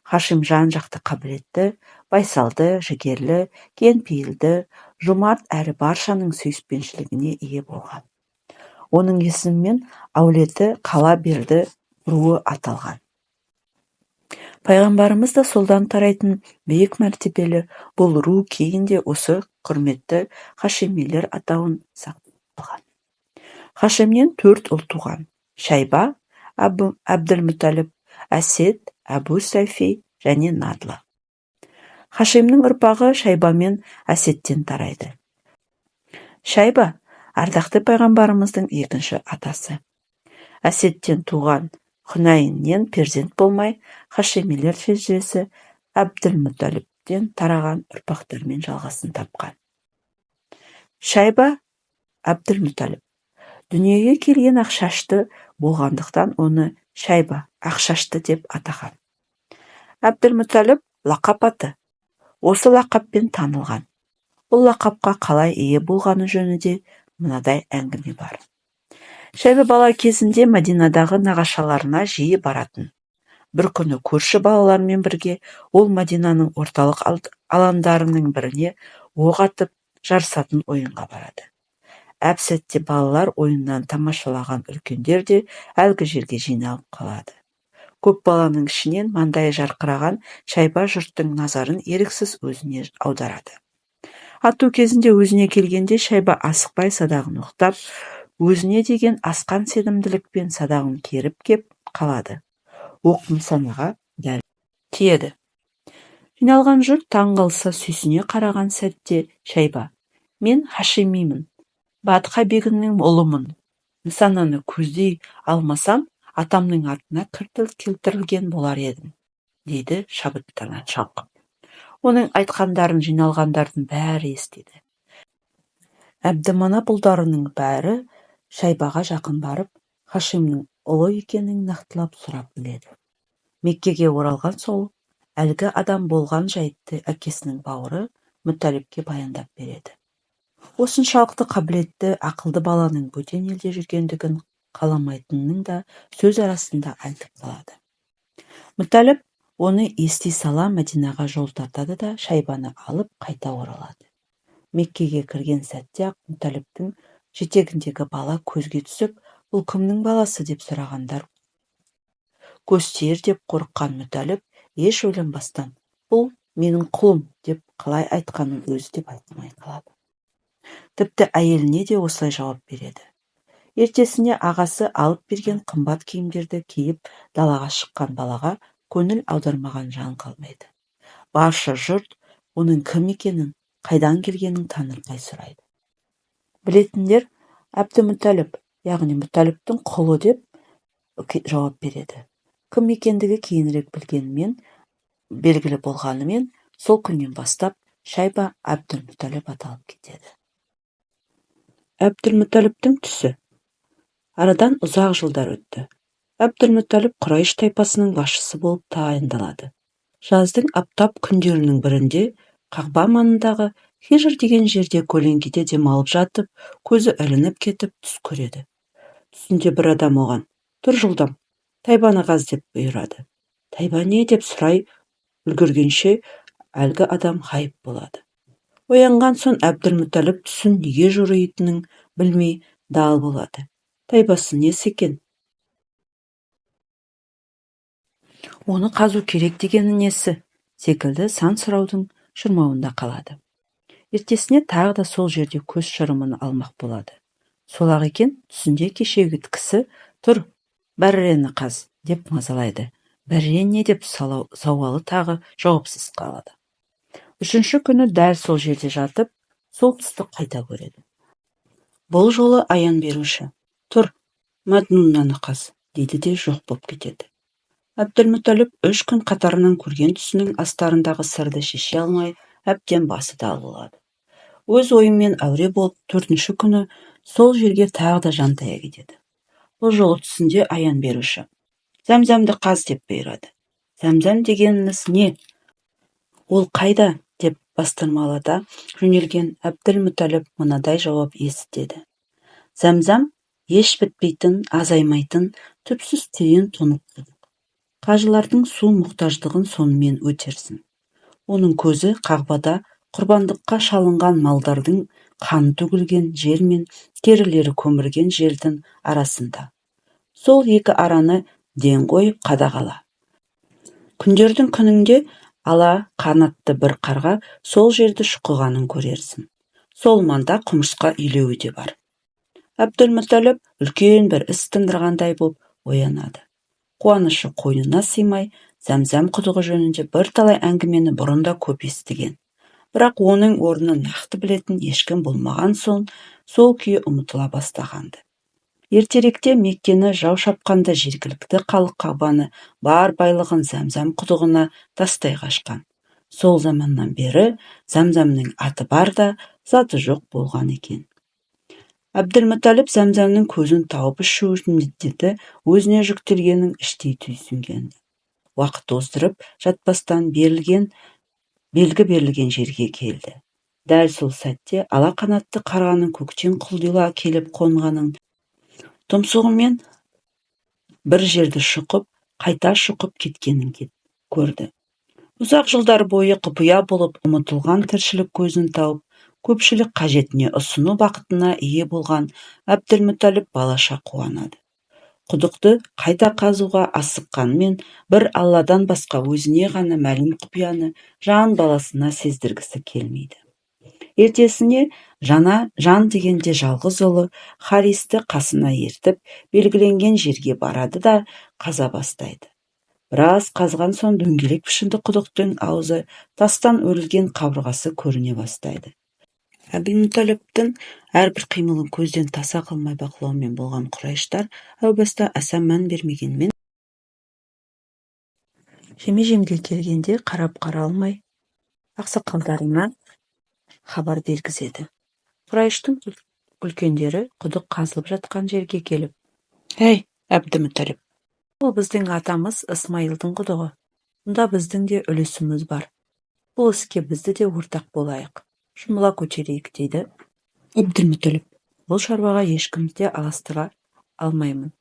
Хашим жан-жақты қабілетті, байсалды, жігерлі, кең пейілді, жомарт әрі баршаның сүйіспеншілігіне ие болған. Оның есімімен әулеті қала берді руы аталған. Пайғамбарымыз да солдан тарайтын биік мәртебелі бұл ру кейін де осы құрметті Хашимилер атауын сақтап қалған. Хашимнен төрт ұл туған: Шайба, Әбділмүтәліп, Әсед, Әбу Сайфи және Надла. Хашимнің ұрпағы Шайба мен Әседтен тарайды. Шайба ардақты пайғамбарымыздың екінші атасы. Әседтен туған Хүнайыннен перзент болмай, Хашимилер шежіресі Әбділмүтәліптен тараған ұрпақтармен жалғасын тапқан. Шайба Әбділмүтәліп дүниеге келген ақшашты болғандықтан оны Шайба ақшашты деп атаған. Әбділмүтәліп лақап аты. Осы лақаппен танылған. Бұл лақапқа қалай ие болғаны жөнінде мынадай әңгіме бар. Шайба бала кезінде Мәдинадағы нағашыларына жиі баратын. Бір күні көрші балалармен бірге ол Мәдинаның орталық алаңдарының біріне оқ атып жарысатын ойынға барады. Әп-сәтте балалар ойыннан тамашалаған үлкендер де әлгі жерге жиналып қалады. Көп баланың ішінен маңдайы жарқыраған Шайба жұрттың назарын еріксіз өзіне аударады. Ату кезінде өзіне келгенде Шайба асықпай садағын оқтап, өзіне деген асқан сенімділікпен садағын керіп кеп қалады. Оқ нысанаға дәл тиеді. Жиналған жұрт таң қалыса сүйсіне қараған сәтте Шайба: «Мен Хашимимін, Батха бегінің ұлымын. Нысананы көздей алмасам, атамның атына кір келтірген болар едім», дейді шабыттана шалқып. Оның айтқандарын жиналғандардың бәрі естиді. Әбдіманап ұлдарының бәрі Шайбаға жақын барып, Хашимнің ұлы екенін нақтылап сұрап біледі. Меккеге оралған соң әлгі адам болған жайтты әкесінің бауыры Мүтәліпке баяндап береді. Осыншалықты қабілетті, ақылды баланың бөтен елде жүргендігін қаламайтынын да сөз арасында айтып қалады. Мүтәліп оны ести сала Мәдинаға жол тартады да Шайбаны алып қайта оралады. Меккеге кірген сәтте-ақ Мүтәліптің жетегіндегі бала көзге түсіп, бұл кімнің баласы деп сұрағандар көз тиер деп қорыққан Мүтәліп еш ойланбастан, бұл менің құлым деп қалай айтқанын өзі де байқамай қалады. Тіпті әйеліне де осылай жауап береді. Ертесіне ағасы алып берген қымбат киімдерді киіп далаға шыққан балаға көңіл аудармаған жан қалмайды. Барша жұрт оның кім екенін, қайдан келгенін таңырқай сұрайды. Білетіндер Әбдімүтәліп, яғни Мүтәліптің құлы деп жауап береді. Кім екендігі кейінірек білгенімен, белгілі болғанымен, сол күннен бастап Шайба Әбділмүтәліп аталып кетеді. Әбділмүтәліптің түсі. Арадан ұзақ жылдар өтті. Әбділмүтәліп Құрайш тайпасының басшысы болып тағайындалады. Жаздың аптап күндерінің бірінде Қағба маңындағы Хижр деген жерде көлеңкеде демалып жатып, көзі ілініп кетіп түс көреді. Түсінде бір адам оған: «Тұр жылдам, тайбаны қаз» деп бұйырады. Тайба не деп сұрай үлгергенше әлгі адам ғайып болады. Оянған соң Әбділмүтәліп түсін неге жоритынын білмей дал болады. Тайбасы несі екен? Оны қазу керек дегені несі? Секілді сан сұраудың шырмауында қалады. Ертесіне тағы да сол жерде көз шырымын алмақ болады. Сол-ақ екен, түсінде кешегі кісі: «Тұр, Бәррені қаз», – деп мазалайды. Бәрре не деп сауалы тағы жауапсыз қалады. Үшінші күні дәл сол жерде жатып, сол түсті қайта көреді. Бұл жолы аян беруші: «Тұр, Мәднуннаны қаз», – дейді де жоқ боп кетеді. Әбділмүтәліп 3 күн қатарынан көрген түсінің астарындағы сырды шеше алмай, әбден басы дал болады. Өз ойымен әуре болып, төртінші күні сол жерге тағы да жантая кетеді. Бұл жолы түсінде аян беруші: «Зәмзәмді қаз», – деп бұйырады. «Зәмзәм дегеніңіз не? Ол қайда?» – деп бастырмалата жөнелген Әбділмүтәліп мынадай жауап есітеді: «Зәмзәм – еш бітпейтін, азаймайтын, түпсіз терең тұнық құдық. Қажылардың су мұқтаждығын сонымен өтерсің. Оның көзі Қағбада құрбандыққа шалынған малдардың қаны төгілген жер мен терілері көмілген жердің арасында. Сол екі араны ден қойып қадағала. Күндердің күнінде ала қанатты бір қарға сол жерді шұқығанын көрерсің. Сол маңда құмырсқа илеуі де бар». Әбділмүтәліп үлкен бір іс тындырғандай боп оянады. Қуанышы қойнына сыймай, Зәмзәм құдығы жөнінде бірталай әңгімені бұрын да көп естіген, бірақ оның орнын нақты білетін ешкім болмаған соң, сол күйі ұмытыла бастаған-ды. Ертеректе Меккені жау шапқанда жергілікті халық Қағбаны, бар байлығын Зәмзәм құдығына тастай қашқан. Сол заманнан бері Зәмзәмнің аты бар да, заты жоқ болған екен. Әбділмүтәліп Зәмзәмнің көзін тауып ішу міндеті өзіне жүктелгенін іштей түйсінген. Уақыт оздырып жатпастан, берілген белгі берілген жерге келді. Дәл сол сәтте ала қанатты қарғаның көктен құлдилай келіп қонғанын, тұмсығымен бір жерді шұқып, қайта шұқып кеткенін көрді. Ұзақ жылдар бойы құпия болып ұмытылған тіршілік көзін тауып, көпшілік қажетіне ұсыну бақытына ие болған Әбділмүтәліп балаша қуанады. Құдықты қайта қазуға асыққанымен, бір Алладан басқа өзіне ғана мәлім құпияны жан баласына сездіргісі келмейді. Ертесіне жана жан дегенде жалғыз ұлы Харисті қасына ертіп, белгіленген жерге барады да, қаза бастайды. Біраз қазған соң дөңгелек пішінді құдықтың аузы, тастан өрілген қабырғасы көріне бастайды. Әбділмүтәліптің әрбір қимылын көзден таса қылмай бақылаумен болған құрайыштар әу баста аса мән бермегенмен, жеме-жемге келгенде қарап қала алмай, ақсақалдарына хабар бергізеді. Құрайыштың үлкендері құдық қазылып жатқан жерге келіп: «Әй, Әбдімүтәліп, бұл біздің атамыз Ысмайылдың құдығы. Мұнда біздің де үлесіміз бар. Бұл іске бізді де ортақ болайық, жұмыла көтерейік», – дейді. Әбділмүтәліп: «Бұл шаруаға ешкімді де араластыра алмаймын,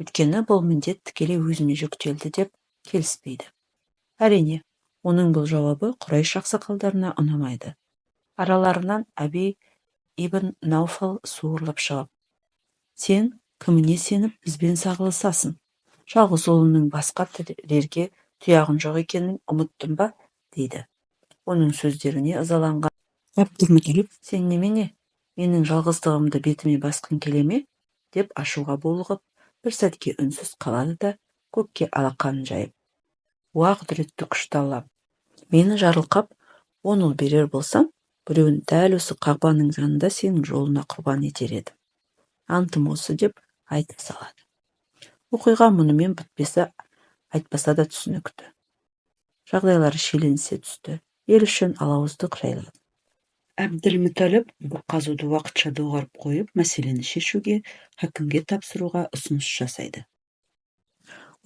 өйткені бұл міндет тікелей өзіме жүктелді», – деп келіспейді. Әрине, оның бұл жауабы құрайш ақсақалдарына ұнамайды. Араларынан Әби ибн Науфал суырылып шығып: «Сен кіміңе сеніп бізбен сағылысасың? Жалғыз ұлыңның басқа тірерге тұяғың жоқ екенін ұмыттың ба?» – дейді. Оның сөздеріне ызаланған Әбділмүтәліп: «Сен немене, менің жалғыздығымды бетіме басқың келе ме?» – деп ашуға булығып, бір сәтке үнсіз қалады да, көкке алақанын жайып: «Уа, құдіретті күшті Аллам, мені жарылқап, 10 ұл берер болсаң, біреуін дәл осы Қағбаның жанында сенің жолыңа құрбан етер едім. Антым осы», – деп айтып салады. Оқиға мұнымен бітпесі айтпаса да түсінікті. Жағдайлар шиеленісе түсті, ел ішін алауыздық жайлады. Әбділмүтәліп құдық қазуды уақытша доғарып қойып, мәселені шешуге хакімге тапсыруға ұсыныс жасайды.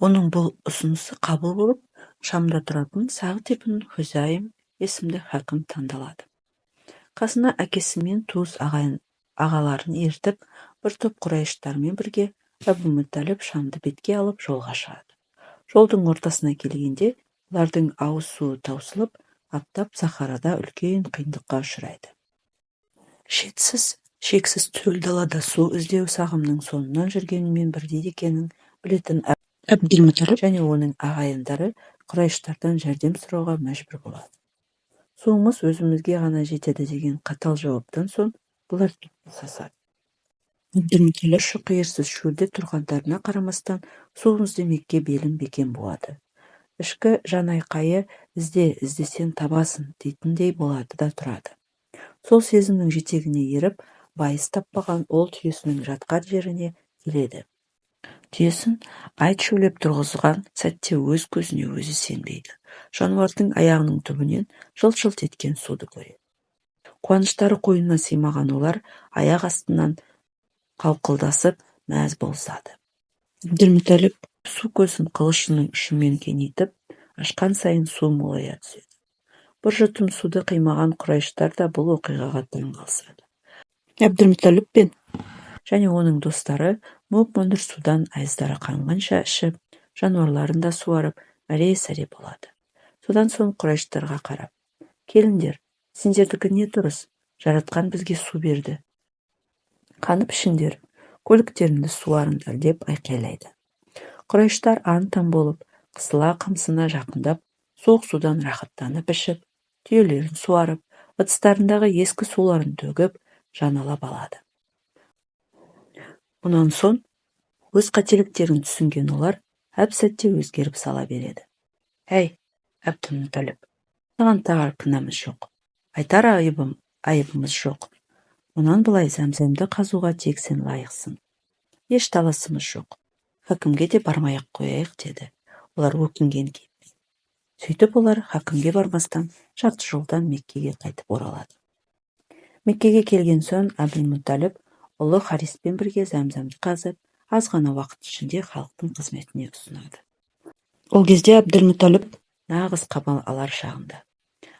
Оның бұл ұсынысы қабыл болып, Шамда тұратын Сағд ибн Хузайм есімді хакім таңдалады. Қасына әкесі мен туыс ағаларын ертіп, бір топ құрайыштармен бірге Әбумүтәліп Шамды бетке алып жолға шығады. Жолдың ортасына келгенде олардың ауыз суы таусылып, аптап сахарада үлкен қиындыққа ұшырайды. Шетсіз, шексіз төл далада су іздеу сағымның соңынан жүргенмен бірдей екенін білетін Әбділмүтәліп Және оның ағайындары құрайыштардан жәрдем сұрауға мәжбүр болады. Суымыз өзімізге ғана жетеді деген қатал жауаптан соң бұлар тіпті сасады. Әбділмүтәліп Ұшы-қиырсыз шөлде тұрғандарына қарамастан, су іздемекке белін бекем буады. Ішкі жанайқайы «ізде, іздесең табасың» дейтіндей болады да тұрады. Сол сезімнің жетегіне еріп, байыз таппаған ол түйесінің жатқан жеріне келеді. Түйесін айт шөлеп тұрғызған сәтте өз көзіне өзі сенбейді. Жануардың аяғының түбінен жылт-жылт еткен суды көреді. Қуаныштары қойнына сыймаған олар аяқ астынан қауқылдасып, мәз болысады. Әбділмүтәліп Су көзін қылышының ұшымен кеңейтіп, ашқан сайын су молая түседі. Бір жұтым суды қимаған құрайыштар да бұл оқиғаға таң қалысады. Әбділмүтәліп пен Және оның достары мөп-мөлдір судан айыздары қанғанша ішіп, жануарларын да суарып, мәре-сәре болады. Содан соң құрайыштарға қарап: «Келіңдер, сендердікі не тұрыс, Жаратқан бізге су берді. Қанып ішіңдер, көліктеріңді суарыңдар», – деп айқайлайды. Құрайыштар аң-таң болып, қысыла-қымсына жақындап, суық судан рақаттанып ішіп, түйелерін суарып, ыдыстарындағы ескі суларын төгіп, жаңалап алады. Мұнан соң өз қателіктерін түсінген олар әп-сәтте өзгеріп сала береді. «Әй, Әбділмүтәліп, саған тағар кінәміз жоқ, айтар айыбымыз жоқ. Мұнан былай зәмзәмді қазуға тек сен лайықсың. Еш таласымыз жоқ. Хакімге де бармай-ақ қояйық», – деді олар өкінген кейіппен. Сөйтіп олар хакімге бармастан жарты жолдан Меккеге қайтып оралады. Меккеге келген соң Әбділмүтәліп ұлы Хариспен бірге зәмзәмді қазып, аз ғана уақыт ішінде халықтың қызметіне ұсынады. Ол кезде Әбділмүтәліп Нағыз қамал алар шағында.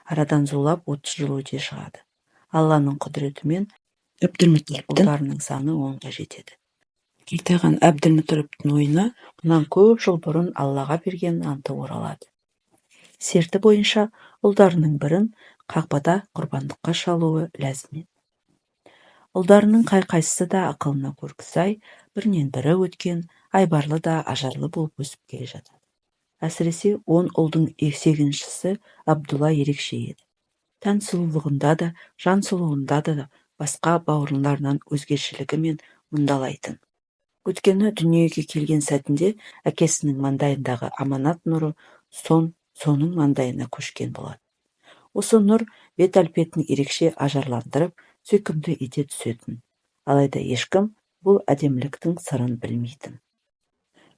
Арадан зулап 30 жыл өте шығады. Алланың құдіретімен Әбділмүтәліптің ұлдарының саны 10-ға жетеді. Қартайған Әбділмүтәліптің ойына Мұнан көп жыл бұрын Аллаға берген анты оралады. Серті бойынша ұлдарының бірін Қағбада құрбандыққа шалуы ләзім еді. Ұлдарының қай-қайсысы да ақылына көркі сай, бірінен бірі өткен, айбарлы да ажарлы болып өсіп келе жатады. Әсіресе 10 ұлдың сегізіншісі Абдулла ерекше еді. Тән сұлулығында да, жан сұлулығында да басқа бауырларынан өзгешелігімен мұндалайтын. Өйткені дүниеге келген сәтінде әкесінің маңдайындағы аманат нұры соның маңдайына көшкен болатын. Осы нұр бет әлпетін ерекше ажарландырып, сүйкімді ете түсетін. Алайда ешкім бұл әдеміліктің сырын білмейтін.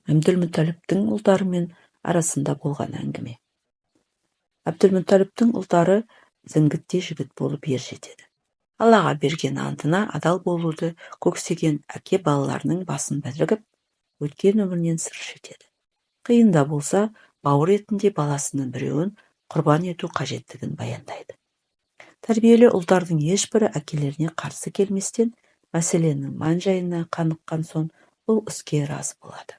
Әбділмүтәліптің ұлдарымен арасында болған әңгіме. Әбділмүтәліптің ұлдары зіңгіттей жігіт болып ер жетеді. Аллаға берген антына адал болуды көксеген әке балаларының басын бірігіп, өткен өмірінен сыр шертеді. Қиын да болса, бауыр етіндей баласының біреуін құрбан ету қажеттігін баяндайды. Тәрбиелі ұлдардың ешбірі әкелеріне қарсы келместен, мәселенің мән-жайына қаныққан соң бұл іске разы болады.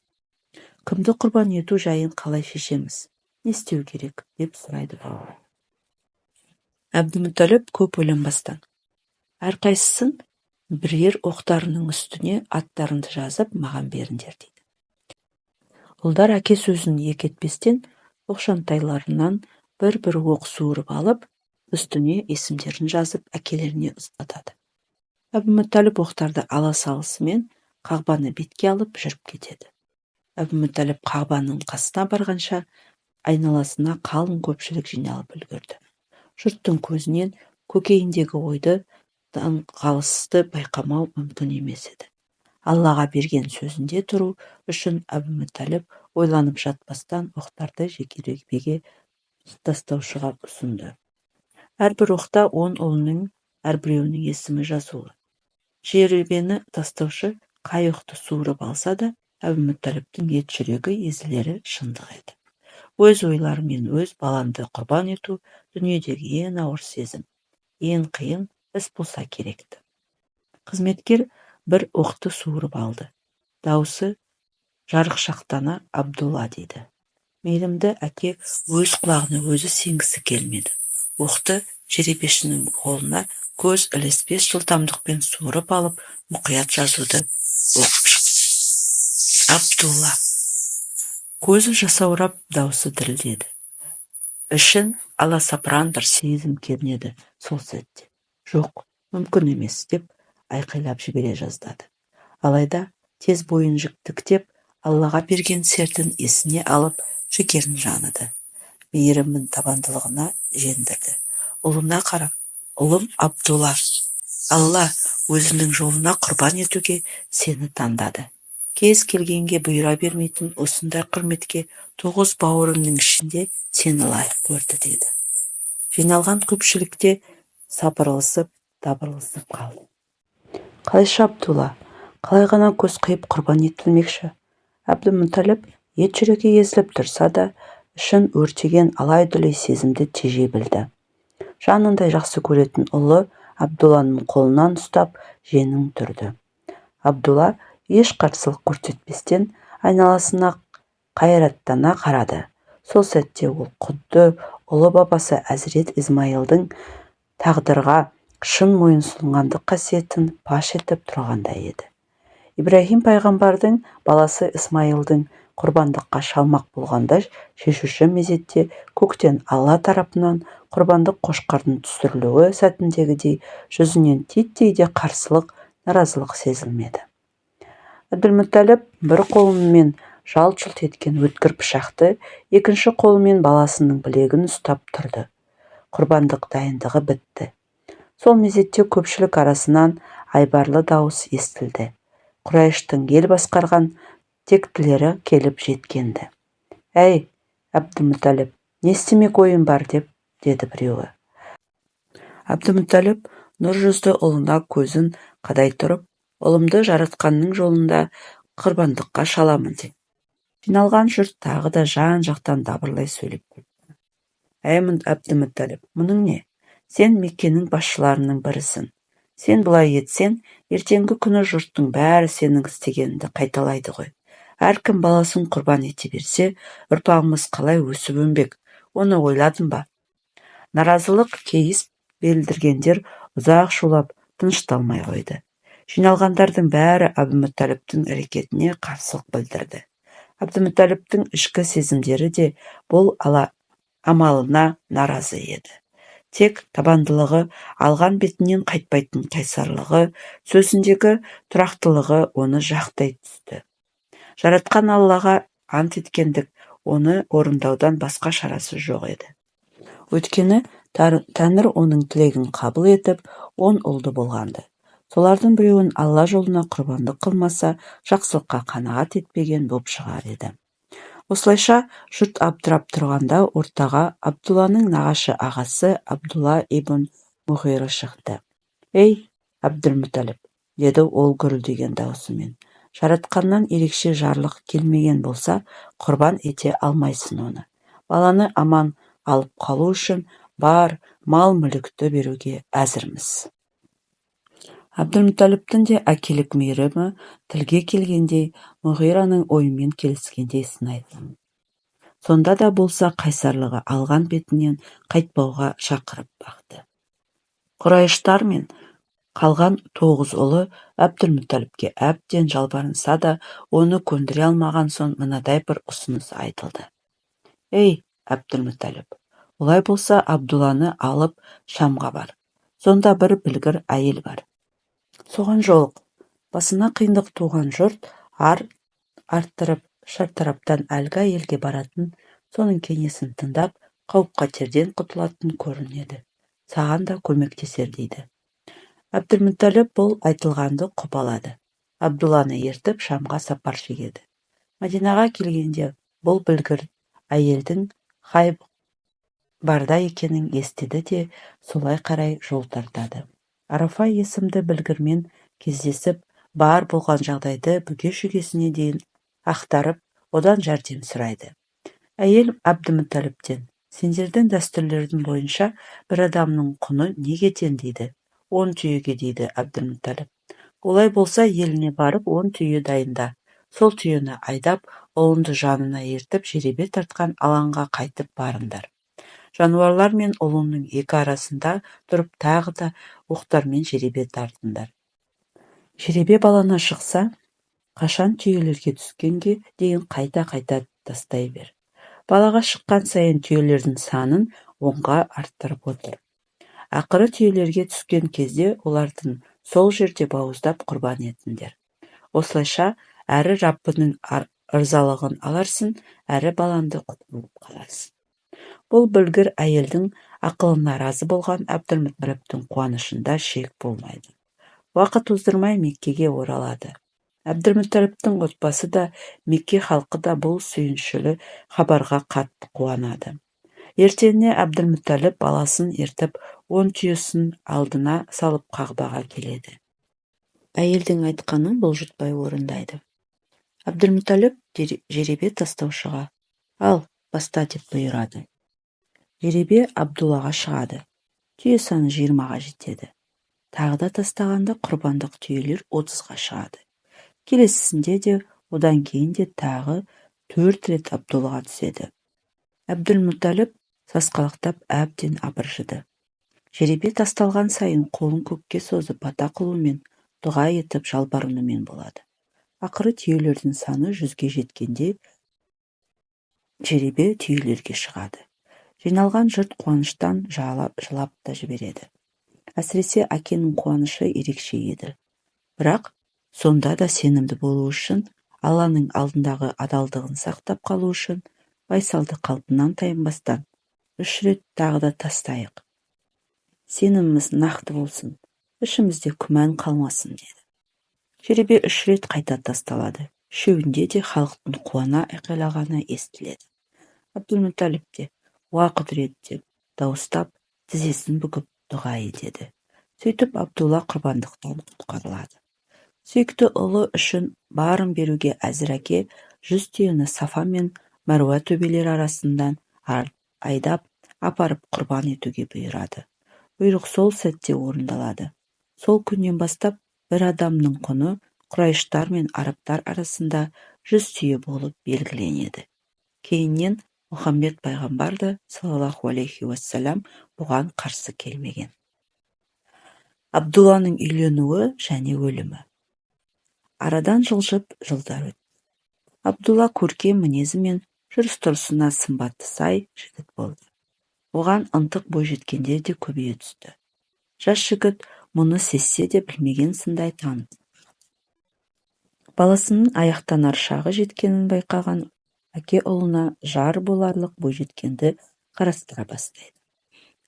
«Кімді құрбан ету жайын қалай шешеміз, не істеу керек?» – деп сұрайды балалар. Әбдімүтәліп көп ойланбастан: «Әрқайсысын бірер оқтарының үстіне аттарыңды жазып, маған беріңдер», – дейді. Ұлдар әке сөзін екі етпестен оқшантайларынан бір-бір оқ суырып алып, үстіне есімдерін жазып, әкелеріне ұстатады. Әбімүтәліп оқтарды ала салысымен Қағбаны бетке алып жүріп кетеді. Әбімүтәліп Қағбаның қасына барғанша айналасына қалың көпшілік жиналып үлгерді. Жұрттың көзінен көкейіндегі ойды, даңғалысты байқамау мүмкін емес еді. Аллаға берген сөзінде тұру үшін Әбімүтәліп ойланып жатпастан оқтарды жеребеге тастаушыға ұсынды. Әрбір оқта 10 ұлының әрбіреуінің есімі жазулы. Жеребені тастаушы қай оқты суырып алса да, Әбімүтәліптің ет жүрегі езілері шындық еді. Өз ойларымен өз балаңды құрбан ету дүниедегі ең ауыр сезім, ең қиын іс болса керек-ті. Қызметкер бір оқты суырып алды. Даусы жарықшақтана «Абдулла» дейді. Мейірімді әке өз құлағына өзі сенгісі келмеді. Оқты жеребешінің қолына көз ілеспес жылдамдықпен суырып алып, мұқият жазуды оқып шықты. Абдулла. Көзі жасаурап, даусы дірілдеді. Ішін аласапыран бір сезім кернеді сол сәтте. «Жоқ, мүмкін емес!» деп айқайлап жібере жаздады. Алайда тез бойын тіктеп, Аллаға берген сертін есіне алып, жігерін жаныды. Мейірімін табандылығына жеңдірді. Ұлына қарап: «Ұлым Абдулла, Алла өзінің жолына құрбан етуге сені таңдады. Кез келгенге бұйыра бермейтін осындай құрметке тоғыз бауырымның ішінде сені лайық көрді», – деді. Жиналған көпшілік те сапырылысып, дабырласып қалды. Қалайша Абдулла? Қалай ғана көз қиып құрбан етілмекші? Әбдімүтәліп ет жүрегі езіліп тұрса да, ішін өртеген алай-дүлей сезімді тежей білді. Жанындай жақсы көретін ұлы Абдулланың қолынан ұстап, жеңін түрді. Абдулла еш қарсылық көрсетпестен айналасына қайраттана қарады. Сол сәтте ол құдды ұлы бабасы Әзірет Измаилдың тағдырға шын мойынсұнғандық қасиетін паш етіп тұрғандай еді. Ибраһим пайғамбардың баласы Исмаилдың құрбандыққа шалмақ болғанда, шешуші мезетте көктен Алла тарапынан құрбандық қошқардың түсірілуі сәтіндегідей жүзінен титтей де қарсылық, наразылық сезілмеді. Әбділмүтәліп бір қолымен жалт-жұлт еткен өткір пышақты, екінші қолымен баласының білегін ұстап тұрды. Құрбандық дайындығы бітті. Сол мезетте көпшілік арасынан айбарлы дауыс естілді. Құрайыштың ел басқарған тектілері келіп жеткен-ді. «Әй, Әбдімүтәліп, не істемек ойың бар?» деп деді біреуі. Әбдімүтәліп нұр жүзді ұлына көзін қадай тұрып: «Ұлымды Жаратқанның жолында құрбандыққа шаламын», – деді. Жиналған жұрт тағы да жан-жақтан дабырлай сөйлеп кетті. «Әй, Әбдімүтәліп, мұның не? Сен Меккенің басшыларының бірісің. Сен бұлай етсең, ертеңгі күні жұрттың бәрі сенің істегеніңді қайталайды ғой. Әркім баласын құрбан ете берсе, ұрпағымыз қалай өсіп өнбек, оны ойладың ба?» Наразылық кейіс білдіргендер ұзақ шулап, тынышталмай қойды. Жиналғандардың бәрі Әбдімүтәліптің әрекетіне қарсылық білдірді. Әбдімүтәліптің ішкі сезімдері де бұл амалына наразы еді. Тек табандылығы, алған бетінен қайтпайтын қайсарлығы, сөзіндегі тұрақтылығы оны жақтай түсті. Жаратқан Аллаға ант еткендік, оны орындаудан басқа шарасы жоқ еді. Өйткені Тәңір оның тілегін қабыл етіп, 10 ұлды болған-ды. Солардың біреуін Алла жолына құрбандық қылмаса, жақсылыққа қанағат етпеген боп шығар еді. Осылайша жұрт абдырап тұрғанда ортаға Абдулланың нағашы ағасы Абдулла ибн Мұғира шықты. «Ей, Әбділмүтәліп, – деді ол гүрілдеген даусымен, – Жаратқаннан ерекше жарлық келмеген болса, құрбан ете алмайсың оны. Баланы аман алып қалу үшін бар мал-мүлікті беруге әзірміз». Әбділмүтәліптің де әкелік мейірімі тілге келгендей, Мұғираның ойымен келіскендей сыңай танытты. Сонда да болса қайсарлығы алған бетінен қайтпауға шақырып бақты. Құрайыштар мен қалған тоғыз ұлы Әбділмүтәліпке әбден жалбарынса да, оны көндіре алмаған соң мынадай бір ұсыныс айтылды. «Ей, Әбділмүтәліп, олай болса Абдулланы алып Шамға бар. Сонда бір білгір әйел бар. Соған жолық. Басына қиындық туған жұрт ар арттырып, шартараптан әлгі әйелге баратын, соның кеңесін тыңдап, қауіп-қатерден құтылатын көрінеді. Саған да көмектесер», – дейді. Әбділмүтәліп бұл айтылғанды құп алады. Абдулланы ертіп Шамға сапар шегеді. Мәдинаға келгенде бұл білгір әйелдің Хайбарда екенін естиді де, солай қарай жол тартады. Арафа есімді білгірмен кездесіп, бар болған жағдайды бүге-шүгесіне дейін ақтарып, одан жәрдем сұрайды. Әйел Әбдімүтәліптен: «Сендердің дәстүрлерің бойынша бір адамның құны неге тең?» – дейді. «10 түйеге», – дейді Әбділмүтәліп. «Олай болса, еліңе барып 10 түйе дайында. Сол түйені айдап, ұлыңды жанына ертіп, жеребе тартқан алаңға қайтып барыңдар. Жануарлар мен ұлыңның екі арасында тұрып тағы да оқтармен жеребе тартыңдар. Жеребе балаңа шықса, қашан түйелерге түскенге дейін қайта-қайта тастай бер. Балаға шыққан сайын түйелердің санын 10-ға арттырып отыр. Ақыры түйелерге түскен кезде олардың сол жерде бауыздап құрбан етіңдер. Осылайша әрі Раббының ырзалығын аларсың, әрі балаңды құтқарып қаларсың. Бұл білгір әйелдің ақылына разы болған Әбділмүтәліптің қуанышында шек болмайды. Уақыт оздырмай Меккеге оралады. Әбділмүтәліптің отбасы да, Мекке халқы да бұл сүйіншілі хабарға қатты қуанады. Ертеңіне Әбділмүтәліп баласын ертіп, 10 түйесін алдына салып Қағбаға келеді. Әйелдің айтқанын бұлжытпай орындайды. Әбділмүтәліп жеребе тастаушыға: «Ал, баста», деп бұйырады. Жеребе Абдуллаға шығады. Түйе саны 20-ға жетеді. Тағы да тастағанда құрбандық түйелер 30-ға шығады. Келесісінде де, одан кейін де тағы 4 рет Абдуллаға түседі. Әбділмүтәліп сасқалақтап әбден абыржыды. Жеребе тасталған сайын қолын көкке созып бата қылумен, дұға етіп жалбарынумен болады. Ақыры түйелердің саны 100-ге жеткенде жеребе түйелерге шығады. Жиналған жұрт қуаныштан жылап та жібереді. Әсіресе әкенің қуанышы ерекше еді. Бірақ сонда да сенімді болу үшін, Алланың алдындағы адалдығын сақтап қалу үшін байсалды қалпынан тайынбастан 3 рет тағы да тастайық. Сеніміміз нақты болсын, ішімізде күмән қалмасын деді. Жеребе 3 рет қайта тасталады. Үшеуінде де халықтың қуана айқайлағаны естіледі. Әбділмүтәліп те «Уа құдірет» деп дауыстап, тізесін бүгіп дұға етеді. Сөйтіп Абдулла құрбандықтан құтқарылады. Сүйікті ұлы үшін барын беруге әзір әке 100 түйені Сафа мен Мәруа төбелері арасынан айдап апарып құрбан етуге бұйырады. Бұйрық сол сәтте орындалады. Сол күннен бастап бір адамның құны құрайыштар мен арабтар арасында 100 түйе болып белгіленеді. Кейіннен Мұхаммед пайғамбар да саллаллаху алейхи уассалам бұған қарсы келмеген. Абдулланың үйленуі және өлімі. Арадан жылжып жылдар өтті. Абдулла көркем мінезі мен жүріс-тұрысына сымбаты сай жігіт болды. Оған ынтық бойжеткендер де көбейе түсті. Жас жігіт мұны сезсе де білмеген сындай танытып. Баласының аяқтанар шағы жеткенін байқаған әке ұлына жар боларлық бойжеткенді қарастыра бастайды.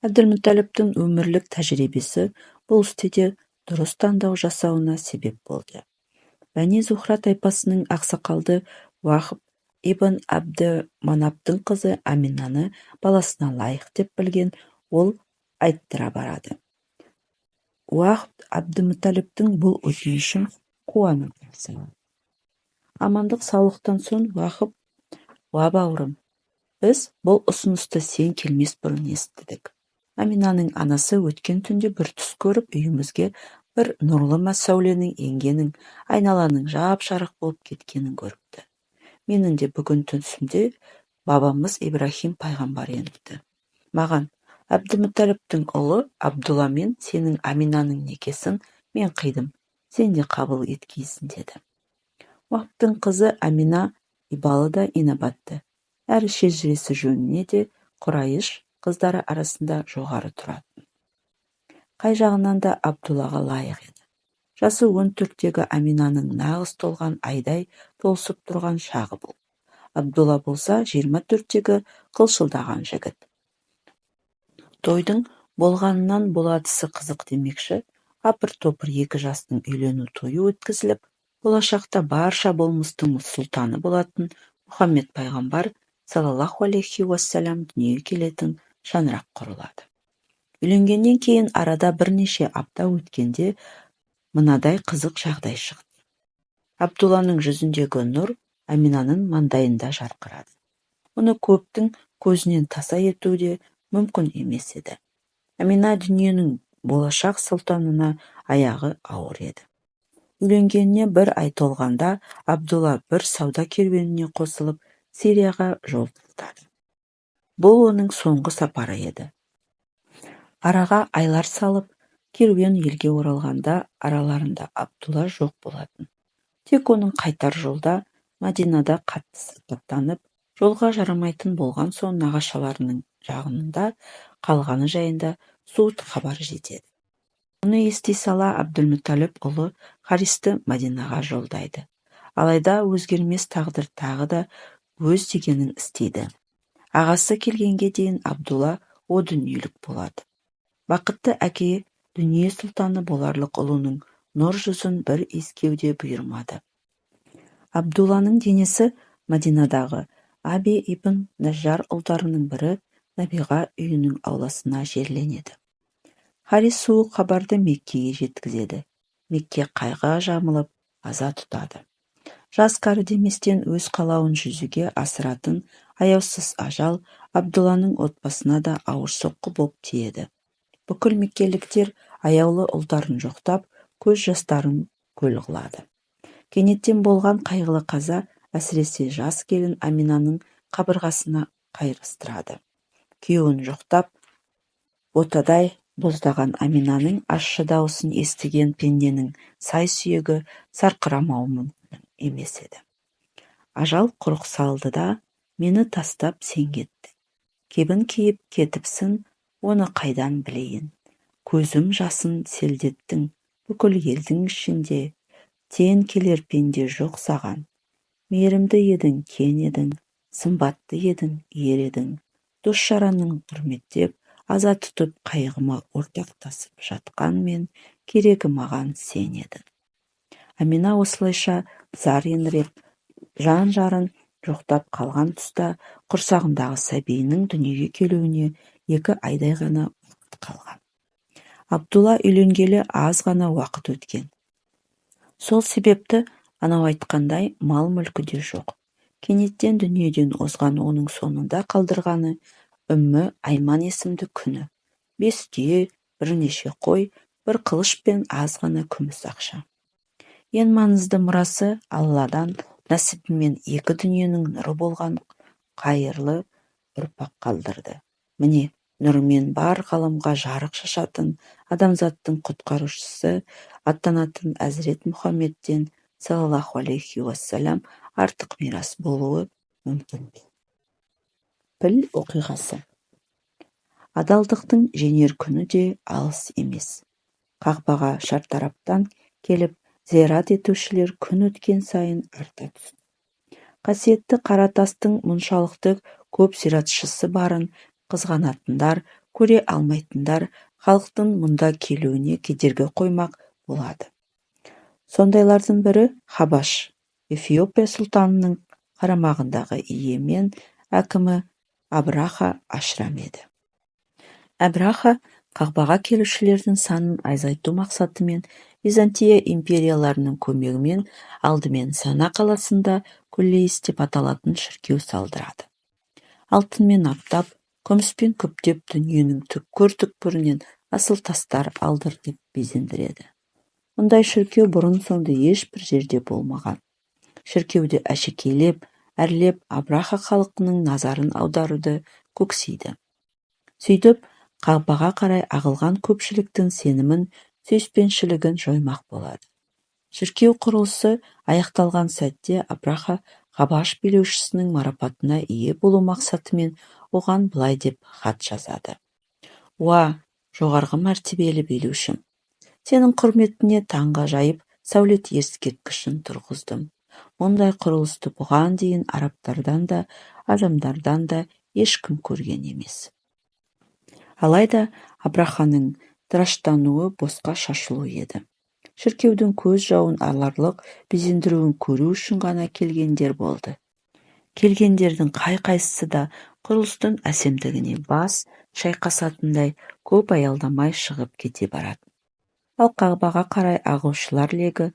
Әбділмүтәліптің өмірлік тәжірибесі бұл істе де дұрыс таңдау жасауына себеп болды. Бәни Зухра тайпасының ақсақалды Уахб ибн Абды Манаптың қызы Аминаны баласына лайық деп білген ол айттыра барады. Уахб Әбдімүтәліптің бұл өтінішін қуана қарсы алады. Амандық саулықтан соң Уахб: «Уа бауырым, біз бұл ұсынысты сен келмес бұрын естідік. Аминаның анасы өткен түнде бір түс көріп, үйімізге бір нұрлы сәуленің енгенін, айналаның жап-жарық болып кеткенін көріпті. Менің де бүгін түсімде бабамыз Ибраһим пайғамбар еніпті. Маған Әбдімүтәліптің ұлы Абдулла мен сенің Аминаның некесін мен қидым, сен де қабыл еткейсің» деді. Уахбтың қызы Амина ибалы да инабатты, әрі шежіресі жөніне де Құрайыш қыздары арасында жоғары тұратын. Қай жағынан да Абдуллаға лайық еді. Жасы 14-тегі Аминаның нағыз толған айдай толысып тұрған шағы бұл. Абдулла болса 24-тегі қылшылдаған жігіт. Тойдың болғанынан боладысы қызық демекші, апыр-топыр екі жастың үйлену тойы өткізіліп, болашақта барша болмыстың сұлтаны болатын Мұхаммед пайғамбар саллаллаху алейхи уассалам дүниеге келетін шаңырақ құрылады. Үйленгеннен кейін арада бірнеше апта өткенде мынадай қызық жағдай шықты. Абдулланың жүзіндегі нұр Аминаның маңдайында жарқырады. Мұны көптің көзінен таса ету де мүмкін емес еді. Амина дүниенің болашақ сұлтанына аяғы ауыр еді. Үйленгеніне бір ай толғанда Абдулла бір сауда керуеніне қосылып, Сирияға жол тартады. Бұл оның соңғы сапары еді. Араға айлар салып, керуен елге оралғанда араларында Абдулла жоқ болатын. Тек оның қайтар жолда Мадинада қатты сырқаттанып, Жолға жарамайтын болған соң нағашыларының жағында қалғаны жайында суыт хабар жетеді. Мұны ести сала Әбділмүтәліп ұлы Харисті Мадинаға жолдайды. Алайда өзгермес тағдыр тағы да өз дегенін істейді. Ағасы келгенге дейін Абдулла о дүниелік болады. Бақытты әке дүние сұлтаны боларлық ұлының нұр жүзін бір иіскеу де бұйырмады. Абдулланың денесі Мадинадағы Аби ибн Нәжжар ұлдарының бірі Нәбиға үйінің ауласына жерленеді. Харис суық хабарды Меккеге жеткізеді. Мекке қайғыға жамылып, аза тұтады. Жас кәрі деместен өз қалауын жүзеге асыратын аяусыз ажал Абдулланың отбасына да ауыр соққы боп тиеді. Бүкіл меккеліктер аяулы ұлдарын жоқтап, көз жастарын көл қылады. Кенеттен болған қайғылы қаза әсіресе жас келін Аминаның қабырғасына қайырыстырады. Күйеуін жоқтап, ботадай боздаған Аминаның ащы даусын естіген пенденің сай-сүйегі сарқырамауы мүмкін емес еді. Ажал құрық салды да, мені тастап сен кеттің. Кебін киіп кетіпсің, оны қайдан білейін. Көзім жасын селдеттің бүкіл елдің ішінде, тең келер пенде жоқ саған. Мейірімді едің, кең едің, сымбатты едің, ер едің. Дос-жаранның құрметтеп, аза тұтып, қайғыма ортақтасып жатқанмен, керегі маған сен едің. Амина осылайша зар еңіреп, жан-жарын жоқтап қалған тұста құрсағындағы сәбиінің дүниеге келуіне 2 айдай ғана уақыт қалған. Абдулла үйленгелі аз ғана уақыт өткен. Сол себепті анау айтқандай мал-мүлкі де жоқ. Кенеттен дүниеден озған оның соңында қалдырғаны Үммі Айман есімді күні, 5 түйе, бірнеше қой, бір қылыш пен аз ғана күміс ақша. Ең маңызды мұрасы Алладан нәсібімен екі дүниенің нұры болған қайырлы ұрпақ қалдырды. Міне, нұрымен бар ғаламға жарық шашатын адамзаттың құтқарушысы атанатын Әзірет Мұхаммедтен саллаллаху алейхи уассалам артық мирас болуы мүмкін бе? Піл оқиғасы. Адалдықтың жеңер күні де алыс емес. Қағбаға шартараптан келіп, зиярат етушілер күн өткен сайын арта түсті. Қасиетті қара тастың мұншалықты көп зиратшысы барын қызғанатындар, көре алмайтындар халықтың мұнда келуіне кедергі қоймақ болады. Сондайлардың бірі Хабаш, Эфиопия сұлтанының қарамағындағы Йемен әкімі Абраха Ашрам еді. Абраха Қағбаға келушілердің санын азайту мақсатымен Византия империяларының көмегімен алдымен Сана қаласында Куллейс деп аталатын шіркеу салдырады. Алтынмен аптап, күміспен күптеп дүниенің түкпір-түкпірінен асыл тастар алдыртып безендіреді. Мұндай шіркеу бұрын-соңды ешбір жерде болмаған. Шіркеуді әшекейлеп, әрлеп Абраха халқының назарын аударуды көксейді. Сөйтіп, Қағбаға қарай ағылған көпшіліктің сенімін, сүйіспеншілігін жоймақ болады. Шіркеу құрылысы аяқталған сәтте Абраха Хабаш билеушісінің марапатына ие болу мақсатымен оған былай деп хат жазады. Уа, жоғарғы мәртебелі билеушім! Сенің құрметіне таңғажайып сәулет ескерткішін тұрғыздым. Мұндай құрылысты бұған дейін арабтардан да, ажамдардан да ешкім көрген емес. Алайда Абраханың тыраштануы босқа шашылу еді. Шіркеудің көз жауын аларлық безендіруін көру үшін ғана келгендер болды. Келгендердің қай-қайсысы да құрылыстың әсемдігіне бас шайқасатындай көп аялдамай шығып кете баратын. Ал Қағбаға қарай ағылушылар легі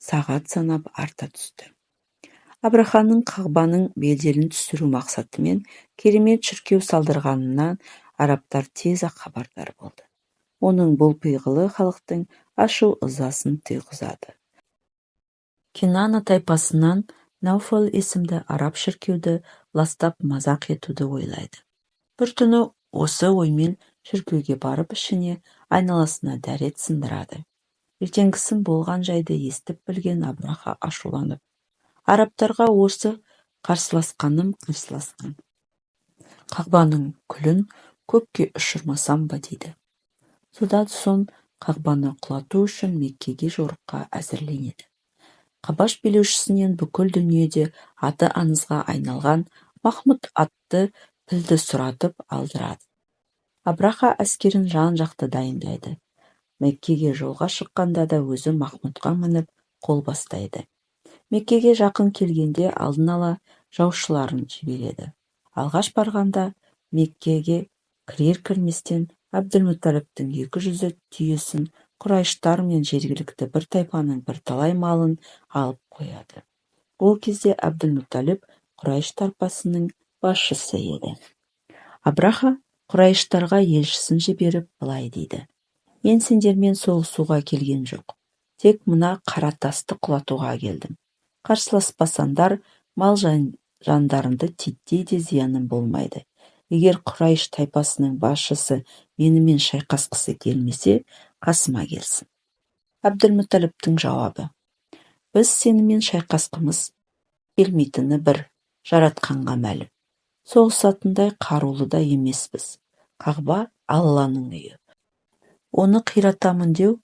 сағат санап арта түсті. Абраханың Қағбаның беделін түсіру мақсатымен керемет шіркеу салдырғанынан арабтар тез-ақ хабардар болды. Оның бұл пиғылы халықтың ашу-ызасын туғызады. Кинана тайпасынан Науфал есімді араб шіркеуді ластап мазақ етуді ойлайды. Бір түні осы оймен шіркеуге барып ішіне, айналасына дәрет сындырады. Ертеңгісін болған жайды естіп білген Абраха ашуланып, арабтарға осы Қарсыласқаным қарсыласқан. Қағбаның күлін көкке ұшырмасам ба дейді. Содан соң Қағбаны құлату үшін Меккеге жорыққа әзірленеді. Қабаш билеушісінен бүкіл дүниеде аты аңызға айналған Махмұт атты пілді сұратып алдырады. Абраха әскерін жан-жақты дайындайды. Меккеге жолға шыққанда да өзі Махмұтқа мініп қол бастайды. Меккеге жақын келгенде алдын ала жаушыларын жібереді. Алғаш барғанда Меккеге кірер-кірместен Әбділмүтталибтің 200 түйесін, құрайыштар мен жергілікті бір тайпаның бірталай малын алып қояды. Ол кезде Әбділмүтталиб Құрайыш тайпасының басшысы еді. Абраха құрайыштарға елшісін жіберіп былай дейді: «Мен сендермен соғысуға келген жоқ, тек мына қара тасты құлатуға келдім. Қарсыласпасаңдар, мал-жандарыңды титтей де зияным болмайды. Егер Құрайыш тайпасының басшысы менімен шайқасқысы келмесе, қасыма келсін». Әбділмүтталибтің жауабы: «Біз сенімен шайқасқымыз келмейтіні бір Жаратқанға мәлім. Соғысатындай қарулы да емеспіз. Қағба – Алланың үйі. Оны қиратамын деу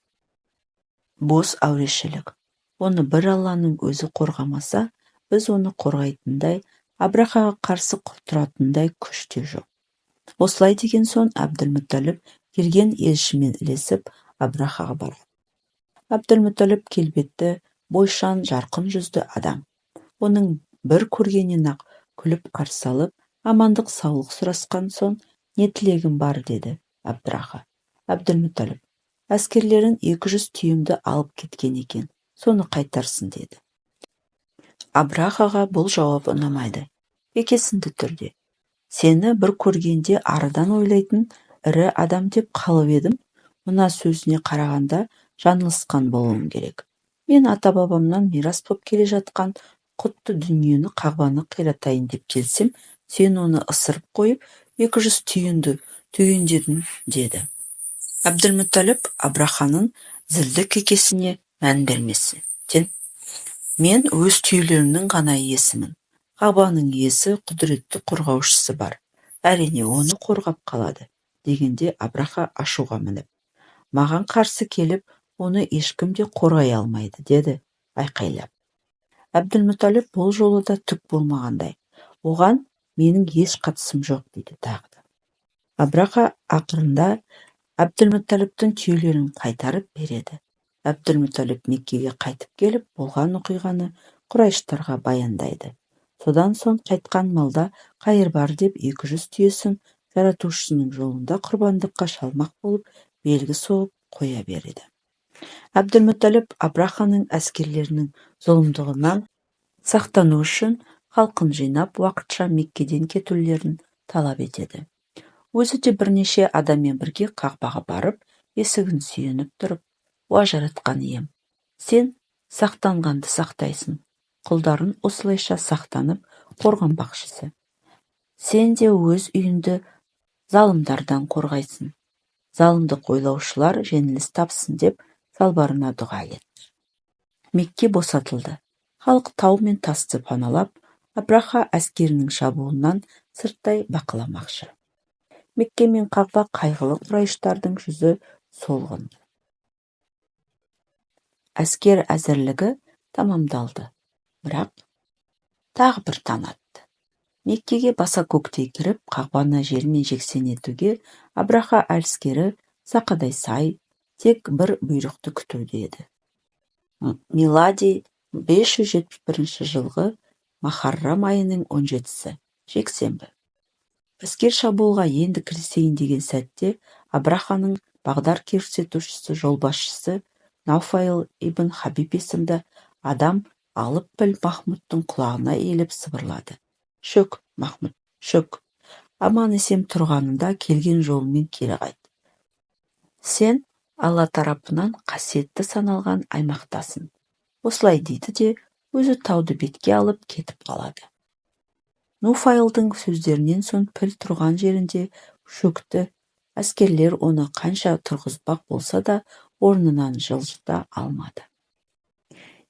– бос әурешілік. Оны бір Алланың өзі қорғамаса, біз оны қорғайтындай, Абрахаға қарсы тұратындай күш те жоқ». Осылай деген соң Әбділмүтталиб келген елшімен ілесіп Абрахаға барады. Әбділмүтталиб келбетті, бойшаң, жарқын жүзді адам. Оның бір көргеннен-ақ күліп қарсы алып, амандық-саулық сұрасқан соң, «Не тілегің бар?» деді Абраха. Әбділмүтталиб: «Әскерлерің 200 түйемді алып кеткен екен, соны қайтарсын», деді. Абрахаға бұл жауап ұнамайды. Кекесінді түрде: «Сені бір көргенде арыдан ойлайтын ірі адам деп қалып едім, мына сөзіне қарағанда жаңылысқан болуым керек. Мен ата-бабамнан мирас боп келе жатқан құтты дүниені, Қағбаны қиратайын деп келсем, сен оны ысырып қойып, 200 түйеңді түгендедің», деді. Әбділмүтталиб Абраханың зілді кекесіне мән берместен: «Мен өз түйелерімнің ғана иесімін. Қағбаның иесі, құдіретті қорғаушысы бар. Әрине, оны қорғап қалады», дегенде Абраха ашуға мініп: «Маған қарсы келіп, оны ешкім де қорғай алмайды», деді айқайлап. Әбділмүтталиб бұл жолы да түк болмағандай: «Оған менің еш қатысым жоқ», дейді тағы да. Абраха ақырында Әбділмүтталибтің түйелерін қайтарып береді. Әбділмүтталиб Меккеге қайтып келіп, болған оқиғаны құрайыштарға баяндайды. Содан соң қайтқан малда қайыр бар деп 200 түйесін Жаратушысының жолында құрбандыққа шалмақ болып белгі соғып қоя береді. Әбділмүтталиб Абраханың әскерлерінің зұлымдығынан сақтану үшін халқын жинап, уақытша Меккеден кетулерін талап етеді. Өзі де бірнеше адаммен бірге Қағбаға барып, есігін сүйеніп тұрып: «Уа Жаратқан Ием, сен сақтанғанды сақтайсың, құлдарың осылайша сақтанып қорғанбақшысы. Сен де өз үйіңді залымдардан қорғайсың. Залымдық ойлаушылар жеңіліс тапсын», деп жалбарына дұға етті. Мекке босатылды. Халық тау мен тасты паналап, Абраха әскерінің шабуылынан сырттай бақыламақшы. Мекке мен Қағба қайғылы, құрайыштардың жүзі солғын. Әскер әзірлігі тамамдалды. Бірақ тағы бір таң атты. Меккеге баса-көктей кіріп, Қағбаны жермен жексен етуге Абраха әскері сақадай сай, тек бір бұйрықты күтуде еді. Милади 571 жылғы махаррам айының 17-сі, жексенбі. Әскер шабуылға енді кірісейін деген сәтте Абраханың бағдар көрсетушісі, жолбасшысы Науфайл ибн Хабиб есімді адам алып піл Махмұттың құлағына иіліп сыбырлады: «Шөк, Махмұт, шөк! Аман-есен тұрғанында келген жолыңмен кері қайт. Сен Алла тарапынан қасиетті саналған аймақтасың». Осылай дейді де, өзі тауды бетке алып кетіп қалады. Нуфайлдың сөздерінен соң піл тұрған жерінде шөкті, әскерлер оны қанша тұрғызбақ болса да, орнынан жылжыта алмады.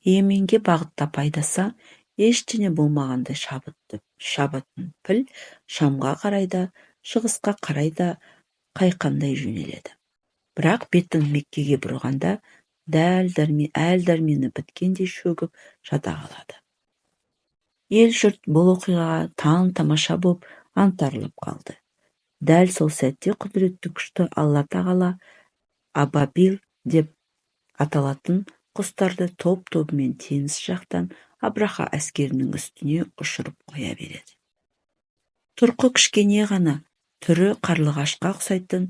Йеменге бағыттап айдаса, Ештеңе болмағандай шабатын піл Шамға қарай да, шығысқа қарай да қайқаңдай жөнеледі. Бірақ бетін Меккеге бұрғанда әл-дәрмені біткендей шөгіп жата қалады. Ел-жұрт бұл оқиғаға таң-тамаша боп аңтарылып қалды. Дәл сол сәтте құдіретті күшті Алла Тағала абабил деп аталатын құстарды топ-тобымен теңіз жақтан Абраха әскерінің үстіне ұшырып қоя береді. Тұрқы кішкене ғана, түрі қарлығашқа ұқсайтын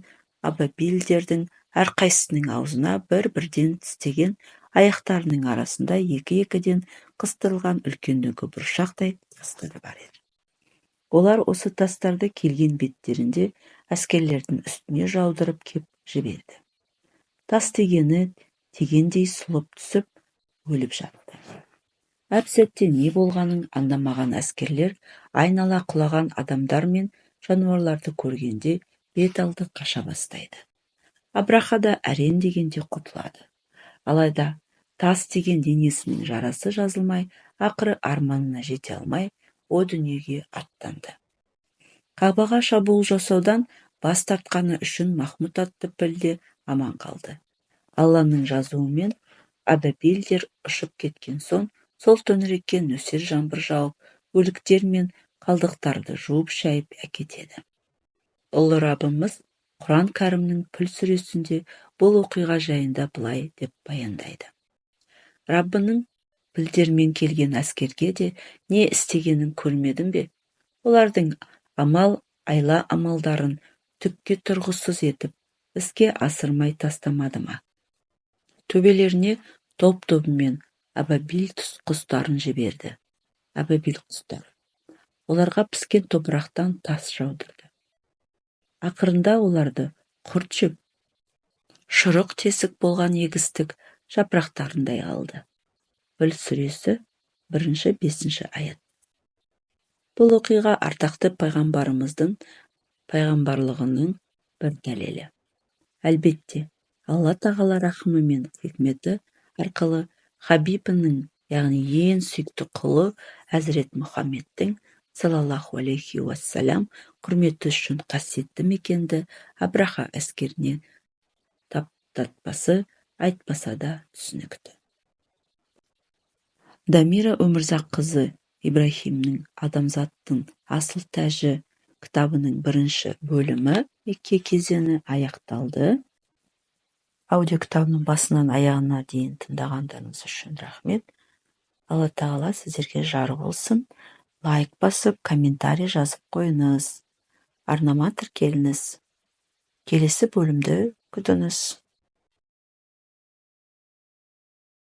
абабилдердің әрқайсысының аузына бір-бірден тістеген, аяқтарының арасында екі-екіден қыстырылған үлкендігі бұршақтай тастары бар еді. Олар осы тастарды келген беттерінде әскерлердің үстіне жаудырып кеп жіберді. Тас тигені тигендей сұлап түсіп, өліп жатты. Әп-сәтте не болғанын аңдамаған әскерлер айнала құлаған адамдар мен жануарларды көргенде бет алды қаша бастайды. Абраха да әрең дегенде құтылады. Алайда тас тиген денесінің жарасы жазылмай, ақыры арманына жете алмай, о дүниеге аттанды. Қағбаға шабуыл жасаудан бас тартқаны үшін Махмұд атты піл де аман қалды. Алланың жазуымен абабилдер ұшып кеткен соң, сол төңірекке нөсер жаңбыр жауып, өліктер мен қалдықтарды жуып-шайып әкетеді. Ұлы Раббымыз Құран Кәрімнің Піл сүресінде бұл оқиға жайында былай деп баяндайды. Раббының пілдермен келген әскерге де не істегенін көрмедің бе? Олардың амал айла-амалдарын түкке тұрғысыз етіп, іске асырмай тастамады ма? Төбелеріне топ-тобымен абабил құстарын жіберді. Абабил құстары. Оларға піскен топырақтан тас жаудырды. Ақырында оларды құрт жеп, шұрық тесік болған егістік жапырақтарындай қылды. Піл сүресі, 1-5 аят. Бұл оқиға ардақты пайғамбарымыздың пайғамбарлығының бір дәлелі. Әлбетте, Алла Тағала рахымы мен хикметі арқылы Хабибінің, яғни ең сүйікті құлы Әзірет Мұхаммедтің саллаллаху алейхи уассалам құрметі үшін қасиетті мекенді Абраха әскеріне таптатпасы айтпаса да түсінікті. Дамира Өмірзаққызы Ибраһимнің «Адамзаттың асыл тәжі» кітабының бірінші бөлімі «Мекке кезеңі» аяқталды. Аудиокітабының басынан аяғына дейін тыңдағандарыңыз үшін рахмет. Алла Тағала сіздерге жар болсын. Лайк басып, комментарий жазып қойыңыз. Арнама тіркеліңіз. Келесі бөлімді күтіңіз.